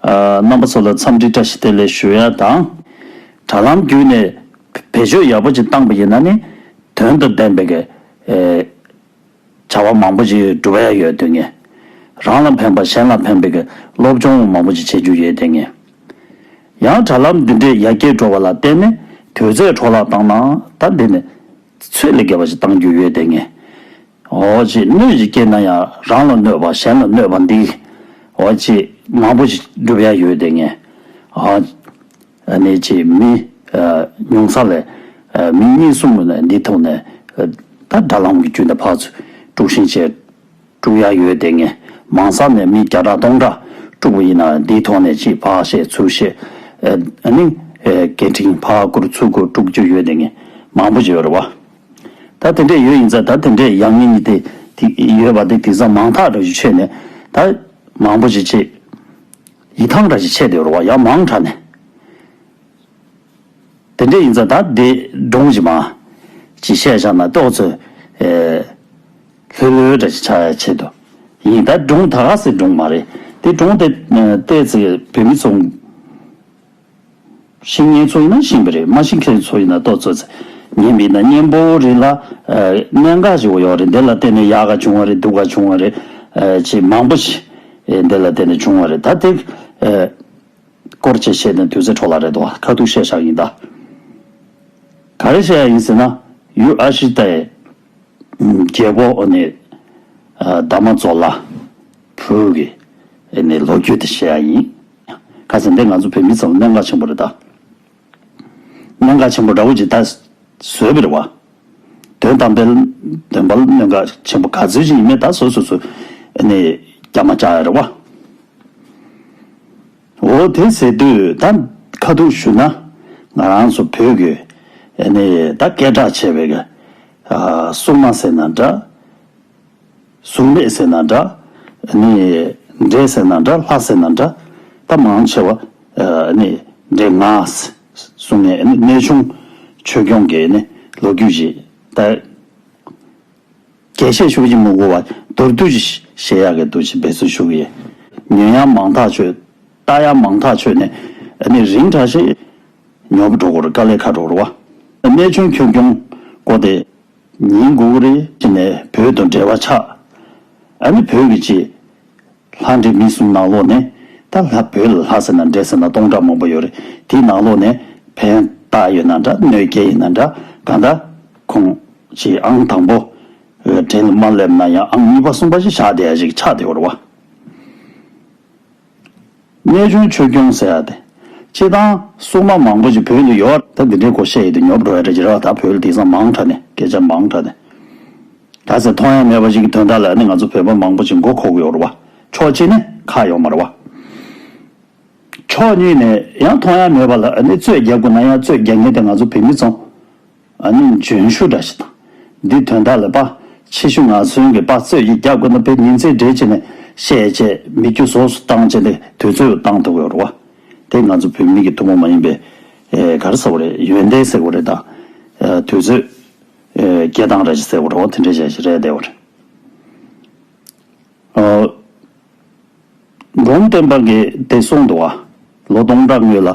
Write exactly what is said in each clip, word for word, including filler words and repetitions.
རྣམ་པ་ཚོ་ལ་འཚམས་འདྲི་བཀྲ་ཤིས་བདེ་ལེགས་ཞུ་ཡ་དང་། དྲ་ལམ་བརྒྱུད་ནས་བེད་སྤྱོད་ཡག་པོ་ཅིག་བཏང་པ་ཡིན་ན་ནི་དོན་དང་ལྡན་པའི་གི་ཨེ་བྱ་བ་མང་པོ་ཅིག་སྒྲུབ་ཡ་ཡོད་དོན་ངེས། རང་ལ་ཕན་པ་གཞན་ལ་ཕན་པའི་གི་སློབ་སྦྱོང་མང་པོ་ཅིག་བྱེད་རྒྱུ་ཡོད་དོན་ངེས། ཡང་དྲ་ལམ་འདི་འདྲའི་ཡར་རྒྱས་འགྲོ་བ་ལ་བརྟེན་ནས་དུས་ཚོད་འཕྲོ་བརླག་བཏང་ན་ད་འདི་ནི་ཚོད་ལས་བརྒལ་བ་ཞིག་བཏང་རྒྱུ་ཡོད་དེ་ངས། འོ་ཅིག་གནོད་ཅིག་སྐྱེལ་ན་ཡང་རང་ལ་གནོད་པ་གཞན་ལ་གནོད་པ་འདི། འོ་ཅིག་མང་པོ་ཞིག་སྒྲུབ་ཡ་ཡོད་དེ་ངས། འོ་ཨ་ནི་ཅིག་མི་ཉུང་ས་ལས་མི་གཉིས་གསུམ་ལ་འདི་ཐོག་ནས་ད་དྲ་ལམ་གྱི་བརྒྱུད་ནས་ཕར་ཚུར་དཀྲུག་ཤིང་བྱས། དཀྲུག་ཡ་ཡོད་དེ་ངས། མང་ས་ནས་མི་བརྒྱ་ཕྲག་སྟོང་ཕྲག་དཀྲུག་པ་ཡིན་ན་འདིའི་ཐོག་ནས་ཅིག་ཕར་བཤད་ཚུར་བཤད། ཨ་ནི་སྐད་འཕྲིན་ཕར་བསྐུར་ཚུར་བསྐུར་དཀྲུག་རྒྱུ་ཡོད་དེ་ངས། མང་པོ་ཅིག་ཡོད་རེད་བ། ད་དེ་འདྲས་ཡོད་ཡིན་ཙང་ད་དེ་འདྲས་ཡག་ཉེས་གཉིས་དེ་དེ་ཡོད་པ་དེ་དེང་སང་མང་ཐག་འདྲ་ཞིག་ཆོད་ནས་ད་མང་པོ་ཞིག་ཅིག་ཡིད་ཐང་འདྲ་ཞིག་ཆད་དེ་ཡོད་རེད་བ། ཡང་མང་དྲགས་ནས། དེ་འདྲ་ཡིན་ཙང་ད་དེ་སྒྲུང་ཞིག་མ་ཅིག་བཤད་བཞག་ན་ཏོག་ཙམ་ཨེ་ལྷོད་ལྷོད་འདྲ་ཞིག་ཆགས་ཡ་ཆེད་དུ་ཡིན། ད་སྒྲུང་ད་ག་སེ་སྒྲུང་མ་རེད། དེ་སྒྲུང་དེ་ཨེ་བལྟས་ཚེ་བོད་མི་ཚོ་ཤེས་མཁན་ཚོ་ཡིན་ན་ཤེས་པ་རེད། མ་ཤེས་མཁན་ཚོ་ཡིན་ན་ཏོག་ཙམ་ཉན་པ་ཡིན་ན་སྙན་པོ་རེད་ལ། ཨེ་གནད་འགག་ཞིག་ཡོད་རེད། འདི་ལ་བརྟེན་ནས་ཡག་ག་བྱུང་བ་རེད། སྡུག་ག་བྱུང་བ་རེད། ཨེ་ཅིག་མང་པོ་ཞིག་ཨེ་འདི་ལ་བརྟེན་ནས་བྱུང་བ་རེད། ད་དེ་ཨེ། སྐོར་ཅིག་བཤད་ནས་དུས་ཚོད་འཕྲོ་བརླག་རེད་དོ། ཁ་ཐུག་བཤད་བཞག་ཡིན་ད། ག་རེ་བཤད་ཡ་ཡིན་ཟེར་ན། ཡུལ་ཨ་ཤི་ཏའི་རྒྱལ་པོ་ཨོ་ནི་ཨ་ཟླ་མ་ཛོ་ལ་བུ་གི་ཨ་ནི་ལོ་རྒྱུས་དེ་བཤད་ཡ་ཡིན། ག་ཟེར་འདི་ང་ཚོ་བོད་མི་ཚོ་ལ་གནད་འགག་ཆེན་པོ་རེད་ད། གནད་འགག་ཆེན་པོ་འདྲ་བོ་ཅིག་ད་བཟོས་པ་རེད་བ། དོན་དམ་པའི་བདེན་པ་ལ་གནད་འགག་ཆེན་པོ་ག་ཚོད་ཅིག་ཡིན་མིན་ད་སོ་སོ་སོ་ཨ་ནི་རྒྱ་མ་བཅག་ཡ་རེད་བ། འོ་དེ་ཟེར་དུས་ད་ཁ་ཐུག་ཞུ་ན་ང་རང་ཚོ་བོད་ཀྱི་ཨ་ནི་ད་སྐད་གྲགས་ཆེ་བའི་གི་ཨ་སྲུང་མ་ཟེར་ན་འདྲ། གཟུགས་མེད་ཟེར་ན་འདྲ། ཨ་ནི་འདྲེ་ཟེར་ན་འདྲ། ལྷ་ཟེར་ན་འདྲ། ད་མང་ཆེ་བ་ཨ་ནི་འདྲེ་ང་གསུང་ནས་ཨ་ནི་གནས་ཆུང་ཆོས་སྐྱོང་གི་ཨ་ནི་ལོ་རྒྱུས་ཤིག་ད། རྒྱས་བཤད་ཞུ་གི་མི་དགོས་པ་མདོར་བསྡུས་ཤིག་བཤད་ཡག་གི་འདུག་ཅེས་འབད་བརྩོན་ཞུ་གི་ཡིན། ཉན་ཡག་མང་ཐག་ཆོད། ལྟ་ཡག་མང་ཐག་ཆོད་ནས་ཨ་ནི་རིང་དྲགས་ཤིག་ཉོབ་འགྲོ་གི་རེད། དཀའ་ལས་ཁག་འགྲོ་གི་རེད་བ། གནས་ཆུང་ཆོས་སྐྱོང་སྐོར་དེ་ཉན་དགོས་ཀྱི་རེད་ཅེས་ནས་བོད་དང་འབྲེལ་བ་ཆགས། ཨ་ནི་བོད་ཀྱི་ཅིག་ལྷ་འདྲེ་མི་གསུམ་ནང་ལོགས་ནས་ད་ལྷ་བོད་ལ་ལྷ་ཟེར་ན་འདྲེ་ཟེར་ན་སྟོང་ཕྲག་མང་པོ་ཡོད་རེད། དེའི་ནང་ལོགས་ནས་ཕན་བཏགས་ཡོད་ན་འདྲ། གནོད་སྐྱེལ་ཡིན་ན་འདྲ། གང་ལྟར་ཁོང་ཅིག་ཨང་དང་པོ་གྲལ་ལ་མ་སླེབས་ན་ཡང་ཨང་གཉིས་པ་གསུམ་པ་ཞིག་བཞག་བསྡད་ཡ་ཞིག་ཆགས་བསྡད་ཡོད་རེད་བ། གནས་ཆུང་ཆོས་སྐྱོང་ཟེར་ཡ་དེ། སྤྱིར་བཏང་སྲུང་མ་མང་པོ་ཞིག་བོད་ལ་ཡོད། ད་འདི་འདྲའི་སྐོར་བཤད་ཡས་དེ་ཉོབ་འགྲོ་ཡ་འདྲ་ཅིག་རེད་བ། ད་བོད་ལ་དེང་སང་མང་དྲགས་ནས་སྐད་ཆ་མང་དྲགས་ནས། ག་ཚད་མཐོང་ཡ་མེད་པ་ཞིག་གི་དོན་དག་ལ་ཨ་ནི་ང་ཚོ་བོད་པ་མང་པོ་ཞིག་མགོ་འཁོར་གི་ཡོད་རེད་བ། ཕྱོགས་གཅིག་ནས་ཁག་ཡོད་མ་རེད་བ། ཕྱོགས་གཉིས་ནས་ཡང་མཐོང་ཡ་མེད་པ་ལ་ཨ་ནི་རྩོད་རྒྱག་དགོས་ན་ཡང་རྩོད་རྒྱག་མཁན་དེ་ང་ཚོ་བོད་མི་ཚོ་ཨ་ནི་འཇོན་ཤོས་འདྲ་ཞིག་དང་། འདི་དོན་དག་ལ་པ་ཕྱི་ཤུགས་ནང་སོན་གྱི་པ་རྩོད་ཀྱི་རྒྱག་དགོས་ན་དཔེ་ཉིན་མཚན་སྦྲེལ་བྱས་ནས་བཤད་བྱས་མི་རྒྱུ་ཟོག་སུ་བཏང་བྱས་ནས་དུས་ཚོད་བཏང་ཐུབ་ཀྱི་ཡོད་རེད་བ། དེ་ང་ཚོ་བོད་མི་གི་ཐུན་མོང་མ་ཡིན་པའི་ཨེ་ག་རེ་ཟེར་བ་རེད། ཡོན་ཏན་ཟེར་བ་རེད་དང་། ཨེ་དུས་ཚོད་ཨེ་སྐྱེལ་སྟངས་ར་ཞིག་ཟེར་བ་རེད་བ། དེ་འདྲ་བྱས་ཤིག་རེད་བསྡད་བ་རེད། ཨོ། འབྲོམ་སྟོན་པ་གིས་དེ་གསུངས་འདུག་བ། ལོ་སྟོང་ཕྲག་སྔོན་ལ་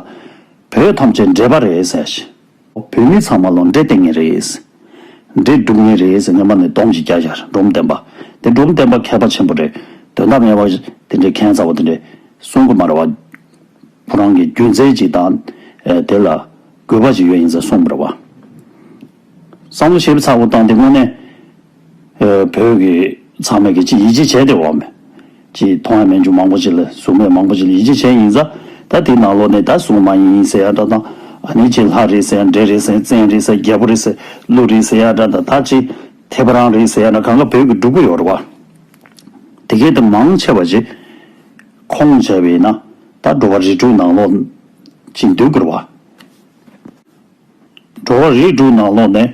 བོད་ཐམས་ཅད་འདྲེ་པ་རེད་ཟེར་ཞིང་། བོད་མི་ཚང་མ་ལོ་འདྲེ་བསྟེན་མཁན་རེད། འདྲེ་སྒྲུབ་མཁན་རེད་ཟེར་སྔོན་མ་ནས་སྡོམ་ཞིག་བརྒྱབ་ཤག་འབྲོམ་སྟོན་པ། དེ་འབྲོམ་སྟོན་པ་མཁས་པ་ཆེན་པོ་རེད། དོན་དག་མེད་པ་དེ་འདྲའི་ཁྱད་མཚར་བ་དེ་འདྲའི་གསུང་གི་མ་རེད་བ། ཁོ་རང་གི་རྒྱུ་མཚན་ཅིག་དང་། ཨེ་དེ་ལ་དགོས་པ་ཅིག་ཡོད་ཡིན་ཟེར་གསུངས་པ་རེད་བ། བསམ་བློ་ཞིབ་ཚགས་པོ་བཏང་སྟེ་དངོས་གནས། ཨེ་བོད་ཀྱི་ཚང་མས་ཀྱི་ཅིག་ཡིད་ཆེས་བྱས་ཏེ་འོག་མེད། ཅིག་མཐོང་ཡ་མེད་རྒྱུ་མང་པོ་ཅིག་ལ་གཟུགས་མེད་མང་པོ་ཅིག་ལ་ཡིད་ཆེས་བྱས་ཡིན་ཙང་། ད་དེའི་ནང་ལོགས་ནས་ད་སྲུང་མ་ཡིན་ཟེར་ཡ་འདྲ་དང་། ཨ་ནི་ཅིག་ལྷ་རེད་ཟེར་ཡ། འདྲེ་རེད་ཟེར་ཡ། བཙན་རེད་ཟེར་ཡ། རྒྱལ་པོ་རེད་ཟེར་ཡ། ཀླུ་རེད་ཟེར་ཡ་འདྲ་དང་། ད་ཅིག་ཐེ་བ་རང་རེད་ཟེར་ཡ་འདྲ། གང་ག་བོད་ཀྱི་སྒྲུབ་ཀྱི་ཡོད་རེད་བ། དེ་གས་དེ་མང་ཆེ་བ་ཅིག་ཁོང་བྱས་པ་ཡིན་ན་ད་འགྲོ་བ་རིགས་དྲུག་ནང་ལོགས་ཅིག་འདུས་དགོས་རེད་བ། འགྲོ་བ་རིགས་དྲུག་ནང་ལོགས་ནས་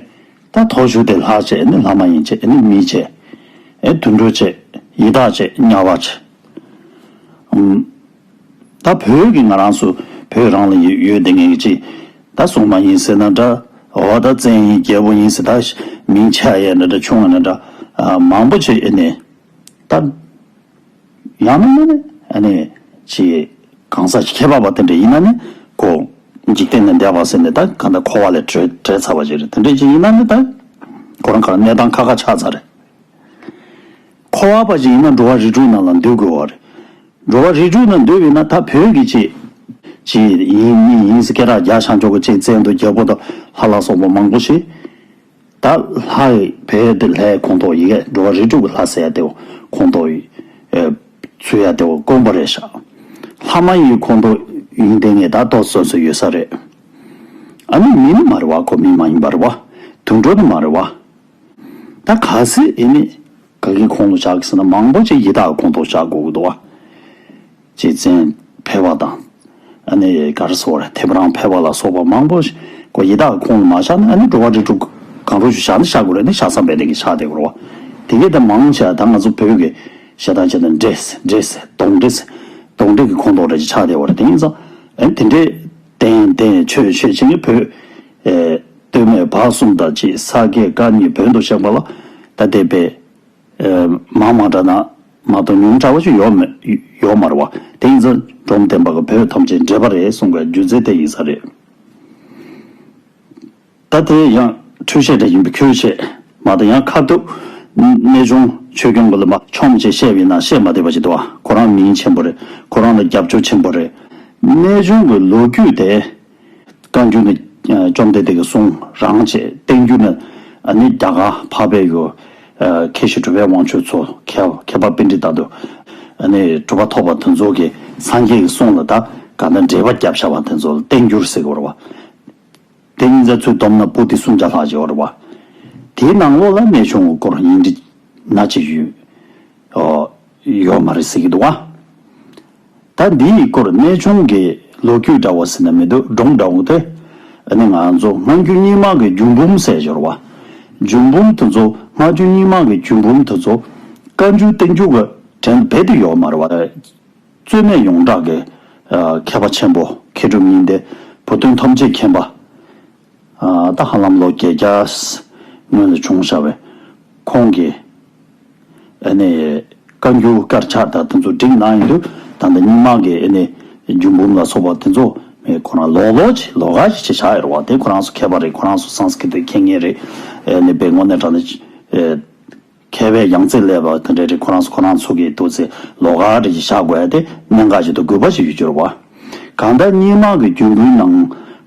ད་མཐོ་ཤོས་དེ་ལྷ་བྱས། ཨ་ནི་ལྷ་མ་ཡིན་བྱས། ཨ་ནི་མི་བྱས། ཨེ་དུད་འགྲོ་བྱས། ཡི་དྭགས་བྱས། དམྱལ་བ་བྱས། ཨུམ། ད་བོད་ཀྱི་ང་རང་ཚོ་བོད་རང་ལ་ཡོད་ཡོད་དེ་ངེས་ཀྱི་ཅིག་ད་སྲུང་མ་ཡིན་ཟེར་ན་འདྲ། འོ་ད་བཙན་ཡིན། རྒྱལ་པོ་ཡིན་ཟེར། ད་མིང་ཆགས་ཡས་འདྲ་འདྲ་ཆུང་བ་འདྲ་འདྲ་མང་པོ་ཅིག་ཨ་ནི་ད་ཡང་མིན་ན་ནི་ཨ་ནི་ཅིག་གང་ཟག་ཅིག་ཁྱད་པར་བ་དེ་འདྲ་ཡིན་ན་ནི་ཁོ་འཇིག་རྟེན་ནས་འདས་པ་ཟེར་ནས་ད་གང་ལྟར་འཁོར་བ་ལས་གྲོལ་གྲོལ་ཚར་བ་ཞིག་རེད། དེ་འདྲ་ཅིག་ཡིན་ན་ནི་ད་ཁོ་རང་ག་རེ་གནས་སྟངས་ཁག་ཁག་ཆགས་ཚར་རེད། འཁོར་བ་པ་ཞིག་ཡིན་ན་འགྲོ་བ་རིགས་དྲུག་ནང་ལ་འདུས་དགོས་པ་རེད། འགྲོ་བ་རིགས་དྲུག་ནང་འདུས་པ་ཡིན་ན་ད་བོད་ཀྱི་ཅིག་ཅིག་ཡིན་མིན་ཡིན་ཟེར་སྐད་གྲགས་རྒྱ་ཤང་ཆོག་གི་ཅིག་བཙན་དུ་རྒྱལ་པོ་དང་ལྷ་ལ་སོགས་པ་མང་པོ་ཞིག་ད་ལྷ་ཡི་བོད་དེ་ལྷའི་ཁོངས་གཏོགས་ཡི་གེ་འགྲོ་བ་རིགས་དྲུག་གི་ལྷ་ཟེར་ཡ་དེ་ཁོངས་གཏོགས་ཡི་ཨེ་ཚུད་ཡ་དེ་དཀོན་པོ་རེད་ཤག་ལྷ་མ་ཡི་ཁོངས་གཏོགས་ཡིན་དེ་ངས་ད་ཏོག་ཙམ་ཙམ་ཡོད་ས་རེད། ཨ་ནི་མི་ནི་མ་རེད་བ། ཁོ་མི་མ་ཡིན་པ་རེད་བ། དུད་འགྲོ་ནི་མ་རེད་བ། ད་གལ་སྲིད་ཨེ་ནི་ག་གི་ཁོངས་ལ་བཞག་གི་ཟེར་ན་མང་པོ་ཅིག་ཡི་དྭགས་ཁོངས་གཏོགས་བཞག་དགོས་ཀྱི་འདུག་བ། ཅེས་བཙན་ཕལ་པ་དང་། ཨ་ནི་ག་རེ་ཟེར་བ་རེད། ཐེའུ་རང་ཕལ་པ་ལ་སོགས་པ་མང་པོ་ཞིག་ཁོ་ཡི་དྭགས་ཁོངས་ལ་མ་བཞག་ན་ཨ་ནི་འགྲོ་བ་རིགས་དྲུག་གང་རུང་ཞིག་བཞག་ན་བཞག་དགོས་རེད། ཨ་ནི་བཞག་ས་མེད་དེ་གི་ཆགས་བསྡད་དགོས་རེད་བ། དེ་གས་ད་མང་ཆེ་བ་ད་ང་ཚོ་བོད་ཀྱི་བཤད་སྟངས་བྱས་ན་འདྲེ་ཟེར་འདྲེ་ཟེར་གདོན་འདྲེ་ཟེར་གདོན་འདྲེ་གི་ཁོངས་གཏོགས་འདྲ་ཞིག་ཆགས་བསྡད་པ་རེད། དེ་ཡིན་ཙང་ཨ་ནི་དེ་འདྲའི་བསྟན་བསྟན་ཆོས་ཆོས་བྱེད་མཁན་བོད་ཨེ་སྟོད་སྨད་བར་གསུམ་དང་ཅིག་ས་སྐྱ་བཀའ་རྙིང་བོན་དུ་བཤད་པ་ལ་ད་དེ་བས། མང་མང་དྲགས་ན་མ་གཏོགས་ཉུང་དྲགས་པ་ཞིག་ཡོད་མེད་ཡོད་མ་རེད་བ། དེ་ཡིན་ཙང་འབྲོམ་སྟོན་པ་གི་བོད་ཐམས་ཅད་འདྲེས་པ་རེད་གསུང་བའི་རྒྱུ་མཚན་དེ་ཡིན་ས་རེད། ད་དེ་ཡང་འཕྲོས་བཤད་འདྲ་ཡིན་པའི་ཁུལ་བྱས་མ་གཏོགས་ཡང་ཁ་ཐུག་གནས་ཆུང་ཆོས་སྐྱོང་གི་ལ་མ་ཆོམ་ཅེས་བཤད་པ་ཡིན་ན་བཤད་མ་བདེ་བ་ཞིག་འདུག་བ། ཁོ་རང་མིང་ཆེན་པོ་རེད། ཁོ་རང་ལ་རྒྱབ་སྐྱོར་ཆེན་པོ་རེད། གནས་ཆུང་གི་ལོ་རྒྱུས་དེ། བཀའ་འགྱུར་ནི་བཅོམ་ལྡན་འདས་ཀྱི་གསུང་རང་བྱས། བསྟན་འགྱུར་ནི་ཨ་ནི་རྒྱ་གར་འཕགས་པའི་ཡུལ་མཁས་ཤིང་གྲུབ་པའི་དབང་ཕྱུག་ཚོ་མཁས་མཁས་པ་པཎྜི་ཏ་དང་ཨ་ནི་གྲུབ་པ་ཐོབ་པ་དེ་ཚོ་གི་སངས་རྒྱས་ཀྱི་གསུང་ལ་ད་ག་འདྲ་འགྲེལ་པ་བརྒྱབ་བཞག་པ་དེ་ཚོ་ལ་བསྟན་འགྱུར་ཟེར་གྱི་ཡོད་རེད་བ། དེ་ཉིན་མཚན་ཚུར་བསྡོམས་ན་པོ་ཏི་སུམ་བརྒྱ་ལྷག་ཅིག་ཡོད་རེད་བ། དེའི་ནང་ལོགས་ལ་གནས་ཆུང་གི་སྐོར་ཡིན་གཅིག་མིན་གཅིག་ཡོད། ཨོ། ཡོད་མ་རེད་ཟེར་གྱི་འདུག་བ། ད་འདིའི་སྐོར་གནས་ཆུང་གི་ལོ་རྒྱུས་འདྲ་བོ་ཟེར་ན་མི་འདུག་སྒྲུང་འདྲ་བོ་དེ། ཨ་ནི་ང་ཚོ་སྔ་འགྱུར་རྙིང་མ་གི་རྒྱུད་འབུམ་ཟེར་ཡོད་རེད་བ། རྒྱུད་འབུམ་དེ་ཚོ་སྔ་འགྱུར་རྙིང་མ་གི་རྒྱུད་འབུམ་དེ་ཚོ་བཀའ་འགྱུར་བསྟན་འགྱུར་གྱི་དྲན་རྦད་དེ་ཡོད་མ་རེད་བ། རྩོད་མེད་ཡོངས་གྲགས་ཀྱི་ཨ་མཁས་པ་ཆེན་པོ་མཁས་གྲུབ་གཉིས་ལྡན་བུ་སྟོན་ཐམས་ཅད་མཁྱེན་པ། ཨ་ད་ཧ་ལམ་ལོ་བརྒྱད་བརྒྱ་སྔོན་ལ་བྱུང་བཞག་པའི་ཁོང་གིས་ཨ་ནི་བཀའ་འགྱུར་དཀར་ཆག་དང་དེ་ཚོ་བསྒྲིགས་གནང་ཡོད་དུས་ད་ལྟ་རྙིང་མ་གི་ཨ་ནི་རྒྱུད་འབུམ་ལ་སོགས་པ་དེ་ཚོ་ཁོ་རང་ལོགས་ལོགས་ཅིག་ལོགས་ཀ་ཅིག་བྱས་བཞག་ཡོད་རེད་བ། དེ་ཁོ་རང་ཚོ་མཁས་པ་རེད། ཁོ་རང་ཚོ་སཾ་སྐྲྀ་ཏ་མཁྱེན་མཁན་རེད། ཨ་ནི་དཔེ་དངོས་གནས་དྲང་གནས་ཨ། མཁས་པའི་ཡང་རྩེར་སླེབས་པ་དེ་འདྲ་རེད། ཁོ་རང་ཚོ་ཁོ་རང་ཚོ་གི་འདུག་ཚེ་ལོགས་ཀ་རེ་ཞིག་བཞག་དགོས་ཡ་དེ་གནད་འགག་ཅིག་དང་དགོས་པ་ཞིག་ཡོད་རྒྱུ་རེད་བ། གང་ལྟར་རྙིང་མ་གི་རྒྱུད་འབུམ་ནང་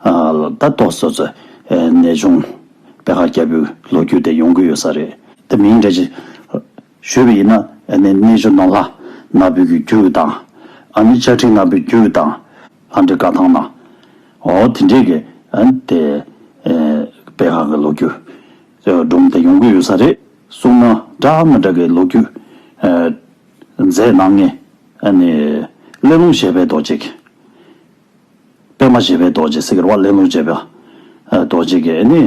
ཨ་ད་ཏོག་ཙམ་ཙམ་ཨ་གནས་ཆུང་པད་དཀར་རྒྱལ་པོའི་ལོ་རྒྱུས་དེ་ཡོང་གི་ཡོད་ས་རེད། དེ་མིང་འདྲ་ཅིག་ཞུས་པ་ཡིན་ན་ཨ་ནི་གནས་ཆུང་ནོར་ལྷ་ནག་པོའི་གི་རྒྱུད་དང་ཨ་ནི་བཅའ་ཁྲིམས་ནག་པོའི་རྒྱུད་དང་ལྷ་འདྲེ་བཀའ་ཐང་ནང་འོ་དེ་འདྲས་ཀྱི་ཨ་ནི་དེ་ཨ་པད་དཀར་གི་ལོ་རྒྱུས། སྒྲུང་དེ་ཡོང་གི་ཡོད་ས་རེད། སྲུང་མ་འདྲ་མི་འདྲ་གི་ལོ་རྒྱུས་ཨ་མཛད་གནང་མཁན་ཨ་ནི་གླེ་ལུང་བཞད་པའི་རྡོ་རྗེ་གི། པད་མ་བཞད་པའི་རྡོ་རྗེ་ཟེར་གི་རེད་བ། གླེ་ལུང་བཞད་པའི་ཨ་རྡོ་རྗེ་གི་ཨ་ནི་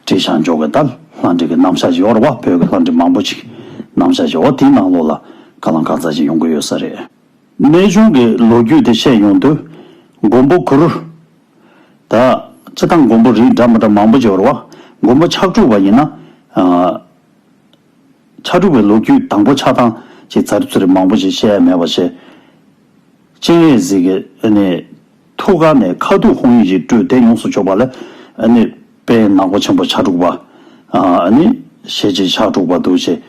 བྲིས་བཞག་འཇོག་གི་ད་ལྷ་འདྲེ་གི་རྣམ་གཞག་ཅིག་ཡོད་རེད་བ། བོད་ཀྱི་ལྷ་འདྲེ་མང་པོ་ཅིག་རྣམ་གཞག་ཅིག་འོ་དེའི་ནང་ལོགས་ལ་གང་ལ་གང་འཚམ་ཅིག་ཡོང་གི་ཡོད་ས་རེད། གནས་ཆུང་གི་ལོ་རྒྱུས་དེ་བཤད་ཡོང་དུས། མགོན་པོ་གུ་རུ། ད་སྤྱིར་བཏང་མགོན་པོ་རིགས་འདྲ་མི་འདྲ་མང་པོ་ཅིག་ཡོད་རེད་བ། མགོན་པོ་ཕྱག་དྲུག་པ་ཡིན་ན། ཨ། ཕྱག་དྲུག་པའི་ལོ་རྒྱུས་དང་པོ་ཆགས་སྟངས་ཀྱི་ཚར་ཚུར་མང་པོ་ཞིག་བཤད་ཡ་མེད་པ་བྱས། སྤྱན་རས་གཟིགས་ཀྱི་ཨ་ནི་ཐུགས་ཀ་ནས་ཁ་ཐུག་ཧཱུྃ་ཡིག་ཅིག་སྤྲུལ་ཏེ་ཡོངས་སུ་གྱུར་པ་ལ་ཨ་ནི་དཔལ་ནག་པོ་ཆེན་པོ་ཕྱག་དྲུག་པ། ཨ་ནི་ཞེ་གཅིག་ཕྱག་དྲུག་པ་འདུག་ཅེས་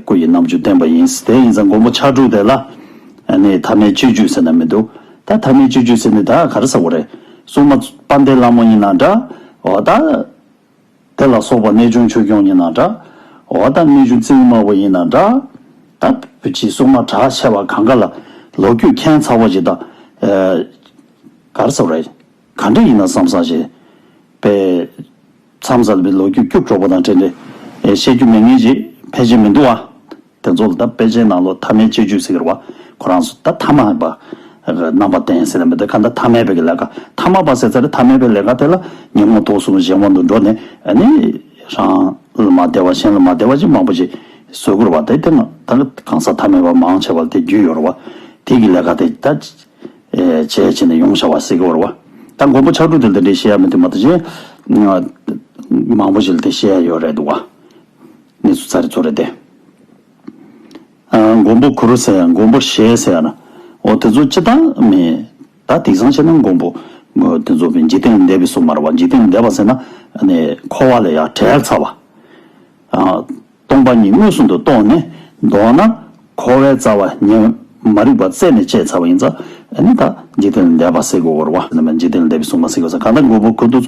སྐུ་ཡི་རྣམ་འགྱུར་བསྟན་པ་ཡིན། དེ་ཡིན་ཙང་མགོན་པོ་ཕྱག་དྲུག་དེ་ལ་ཨ་ནི་ཐ་མལ་སྤྱོད་བརྒྱུད་ཟེར་ན་མི་འདུག་ད་ཐ་མལ་སྤྱོད་བརྒྱུད་ཟེར་ནི་ད་ག་རེ་ཟེར་དགོས་རེད། སྲུང་མ་དཔལ་ལྡན་ལྷ་མོ་ཡིན་ན་འདྲ། འོ་ད། དེ་ལ་སོགས་པ་གནས་ཆུང་ཆོས་སྐྱོང་ཡིན་ན་འདྲ། འོ་ད་གནས་ཆུང་རྩིབས་དམར་པོ་ཡིན་ན་འདྲ། ད་བོད་ཀྱི་སྲུང་མ་གྲགས་ཆེ་བ་གང་ག་ལ་ལོ་རྒྱུས་མཁྱེན་ཚར་བ་ཞིག་དང་། ཨེ། ག་རེ་ཟེར་རེད། ག་འདྲ་ཡིན་ན་བསམ་བསམ་ཞིག་པའི་མཚམས་བསལ་བའི་ལོ་རྒྱུས་སྐྱུག་བྲོ་པོ་དང་འབྲེལ་འདྲ་བཤད་རྒྱུ་མེད་མཁན་ཞིག་ཕལ་ཆེར་མི་འདུག་བ། དེ་ཚོ་ལ་ད་དཔེ་ཆའི་ནང་ལོགས་ཐ་མལ་སྤྱོད་བརྒྱུད་ཟེར་གི་རེད་བ། ཁོ་རང་ཚོ་ད་ཐ་མལ་པ་རྣམ་པར་ལྡན་ཟེར་ན་མི་འདུག་གང་ལྟར་ཐ་མལ་པའི་གི་ལས་ཀ་ཐ་མལ་པ་ཟེར་ཚར་རེད། ཐ་མལ་པའི་ལས་ཀ་དེ་ལ་ཉོན་མོངས་དུག་གསུམ་གཞན་དབང་དུ་འགྲོ་ནས་ཨ་ནི་རང་ལ་མ་བདེ་བ་གཞན་ལ་མ་བདེ་བ་ཅིག་མང་པོ་ཅིག་བཟོ་གི་རེད་བ། དེ་དེ་ང་ད་གང་ཟག་ཐ་མལ་པ་མང་ཆེ་བ་ལ་དེ་རྒྱུས་ཡོད་རེད་བ། དེ་གི་ལས་ཀ་དེ་ད་བྱས་བྱས་ནས་ཡོང་བྱ་བ་ཟེར་གི་རེད་བ། ད་མགོན་པོ་ཕྱག་དྲུག་དེ་ལ་དེ་འདྲའི་བཤད་ཡ་མི་འདུག་མ་གཏོགས་གཞན་མང་པོ་ཞིག་ལ་དེ་བཤད་ཡ་ཡོད་རེད་འདུག་བ། གནས་ཚུལ་ཚར་རེ་ཚོ་རེ་དེ། ཨ། མགོན་པོ་གུ་རུ་ཟེར་ཡང་མགོན་པོ་ཞེས་ཟེར་ཡང་ འོ་དེ་ཚོ་སྤྱིར་བཏང་མི་ད་དེང་སང་བྱས་ན་མགོན་པོ་དེ་ཚོ་བས་འཇིག་རྟེན་ལས་འདས་པའི་སྲུང་མ་རེད་བ། འཇིག་རྟེན་ལས་འདས་པ་ཟེར་ན་ནི་འཁོར་བ་ལས་ཡར་བྲལ་ཚར་བ། སྟོང་པ་ཉིད་མངོན་སུམ་དུ་རྟོགས་ནས། མདོར་ན་འཁོར་བའི་རྩ་བ་ཉོན་མ་རིག་པ་རྩད་ནས་བཅད་ཚར་བ་ཡིན་ཙང་ཨ་ནི་ད་འཇིག་རྟེན་ལས་འདས་པ་ཟེར་དགོས་རེད་བ། ནི་མ་འཇིག་རྟེན་ལས་འདས་པའི་སྲུང་མ་ཟེར་དགོས་ཙང་གང་ལྟར་མགོན་པོ་གུ་རུ་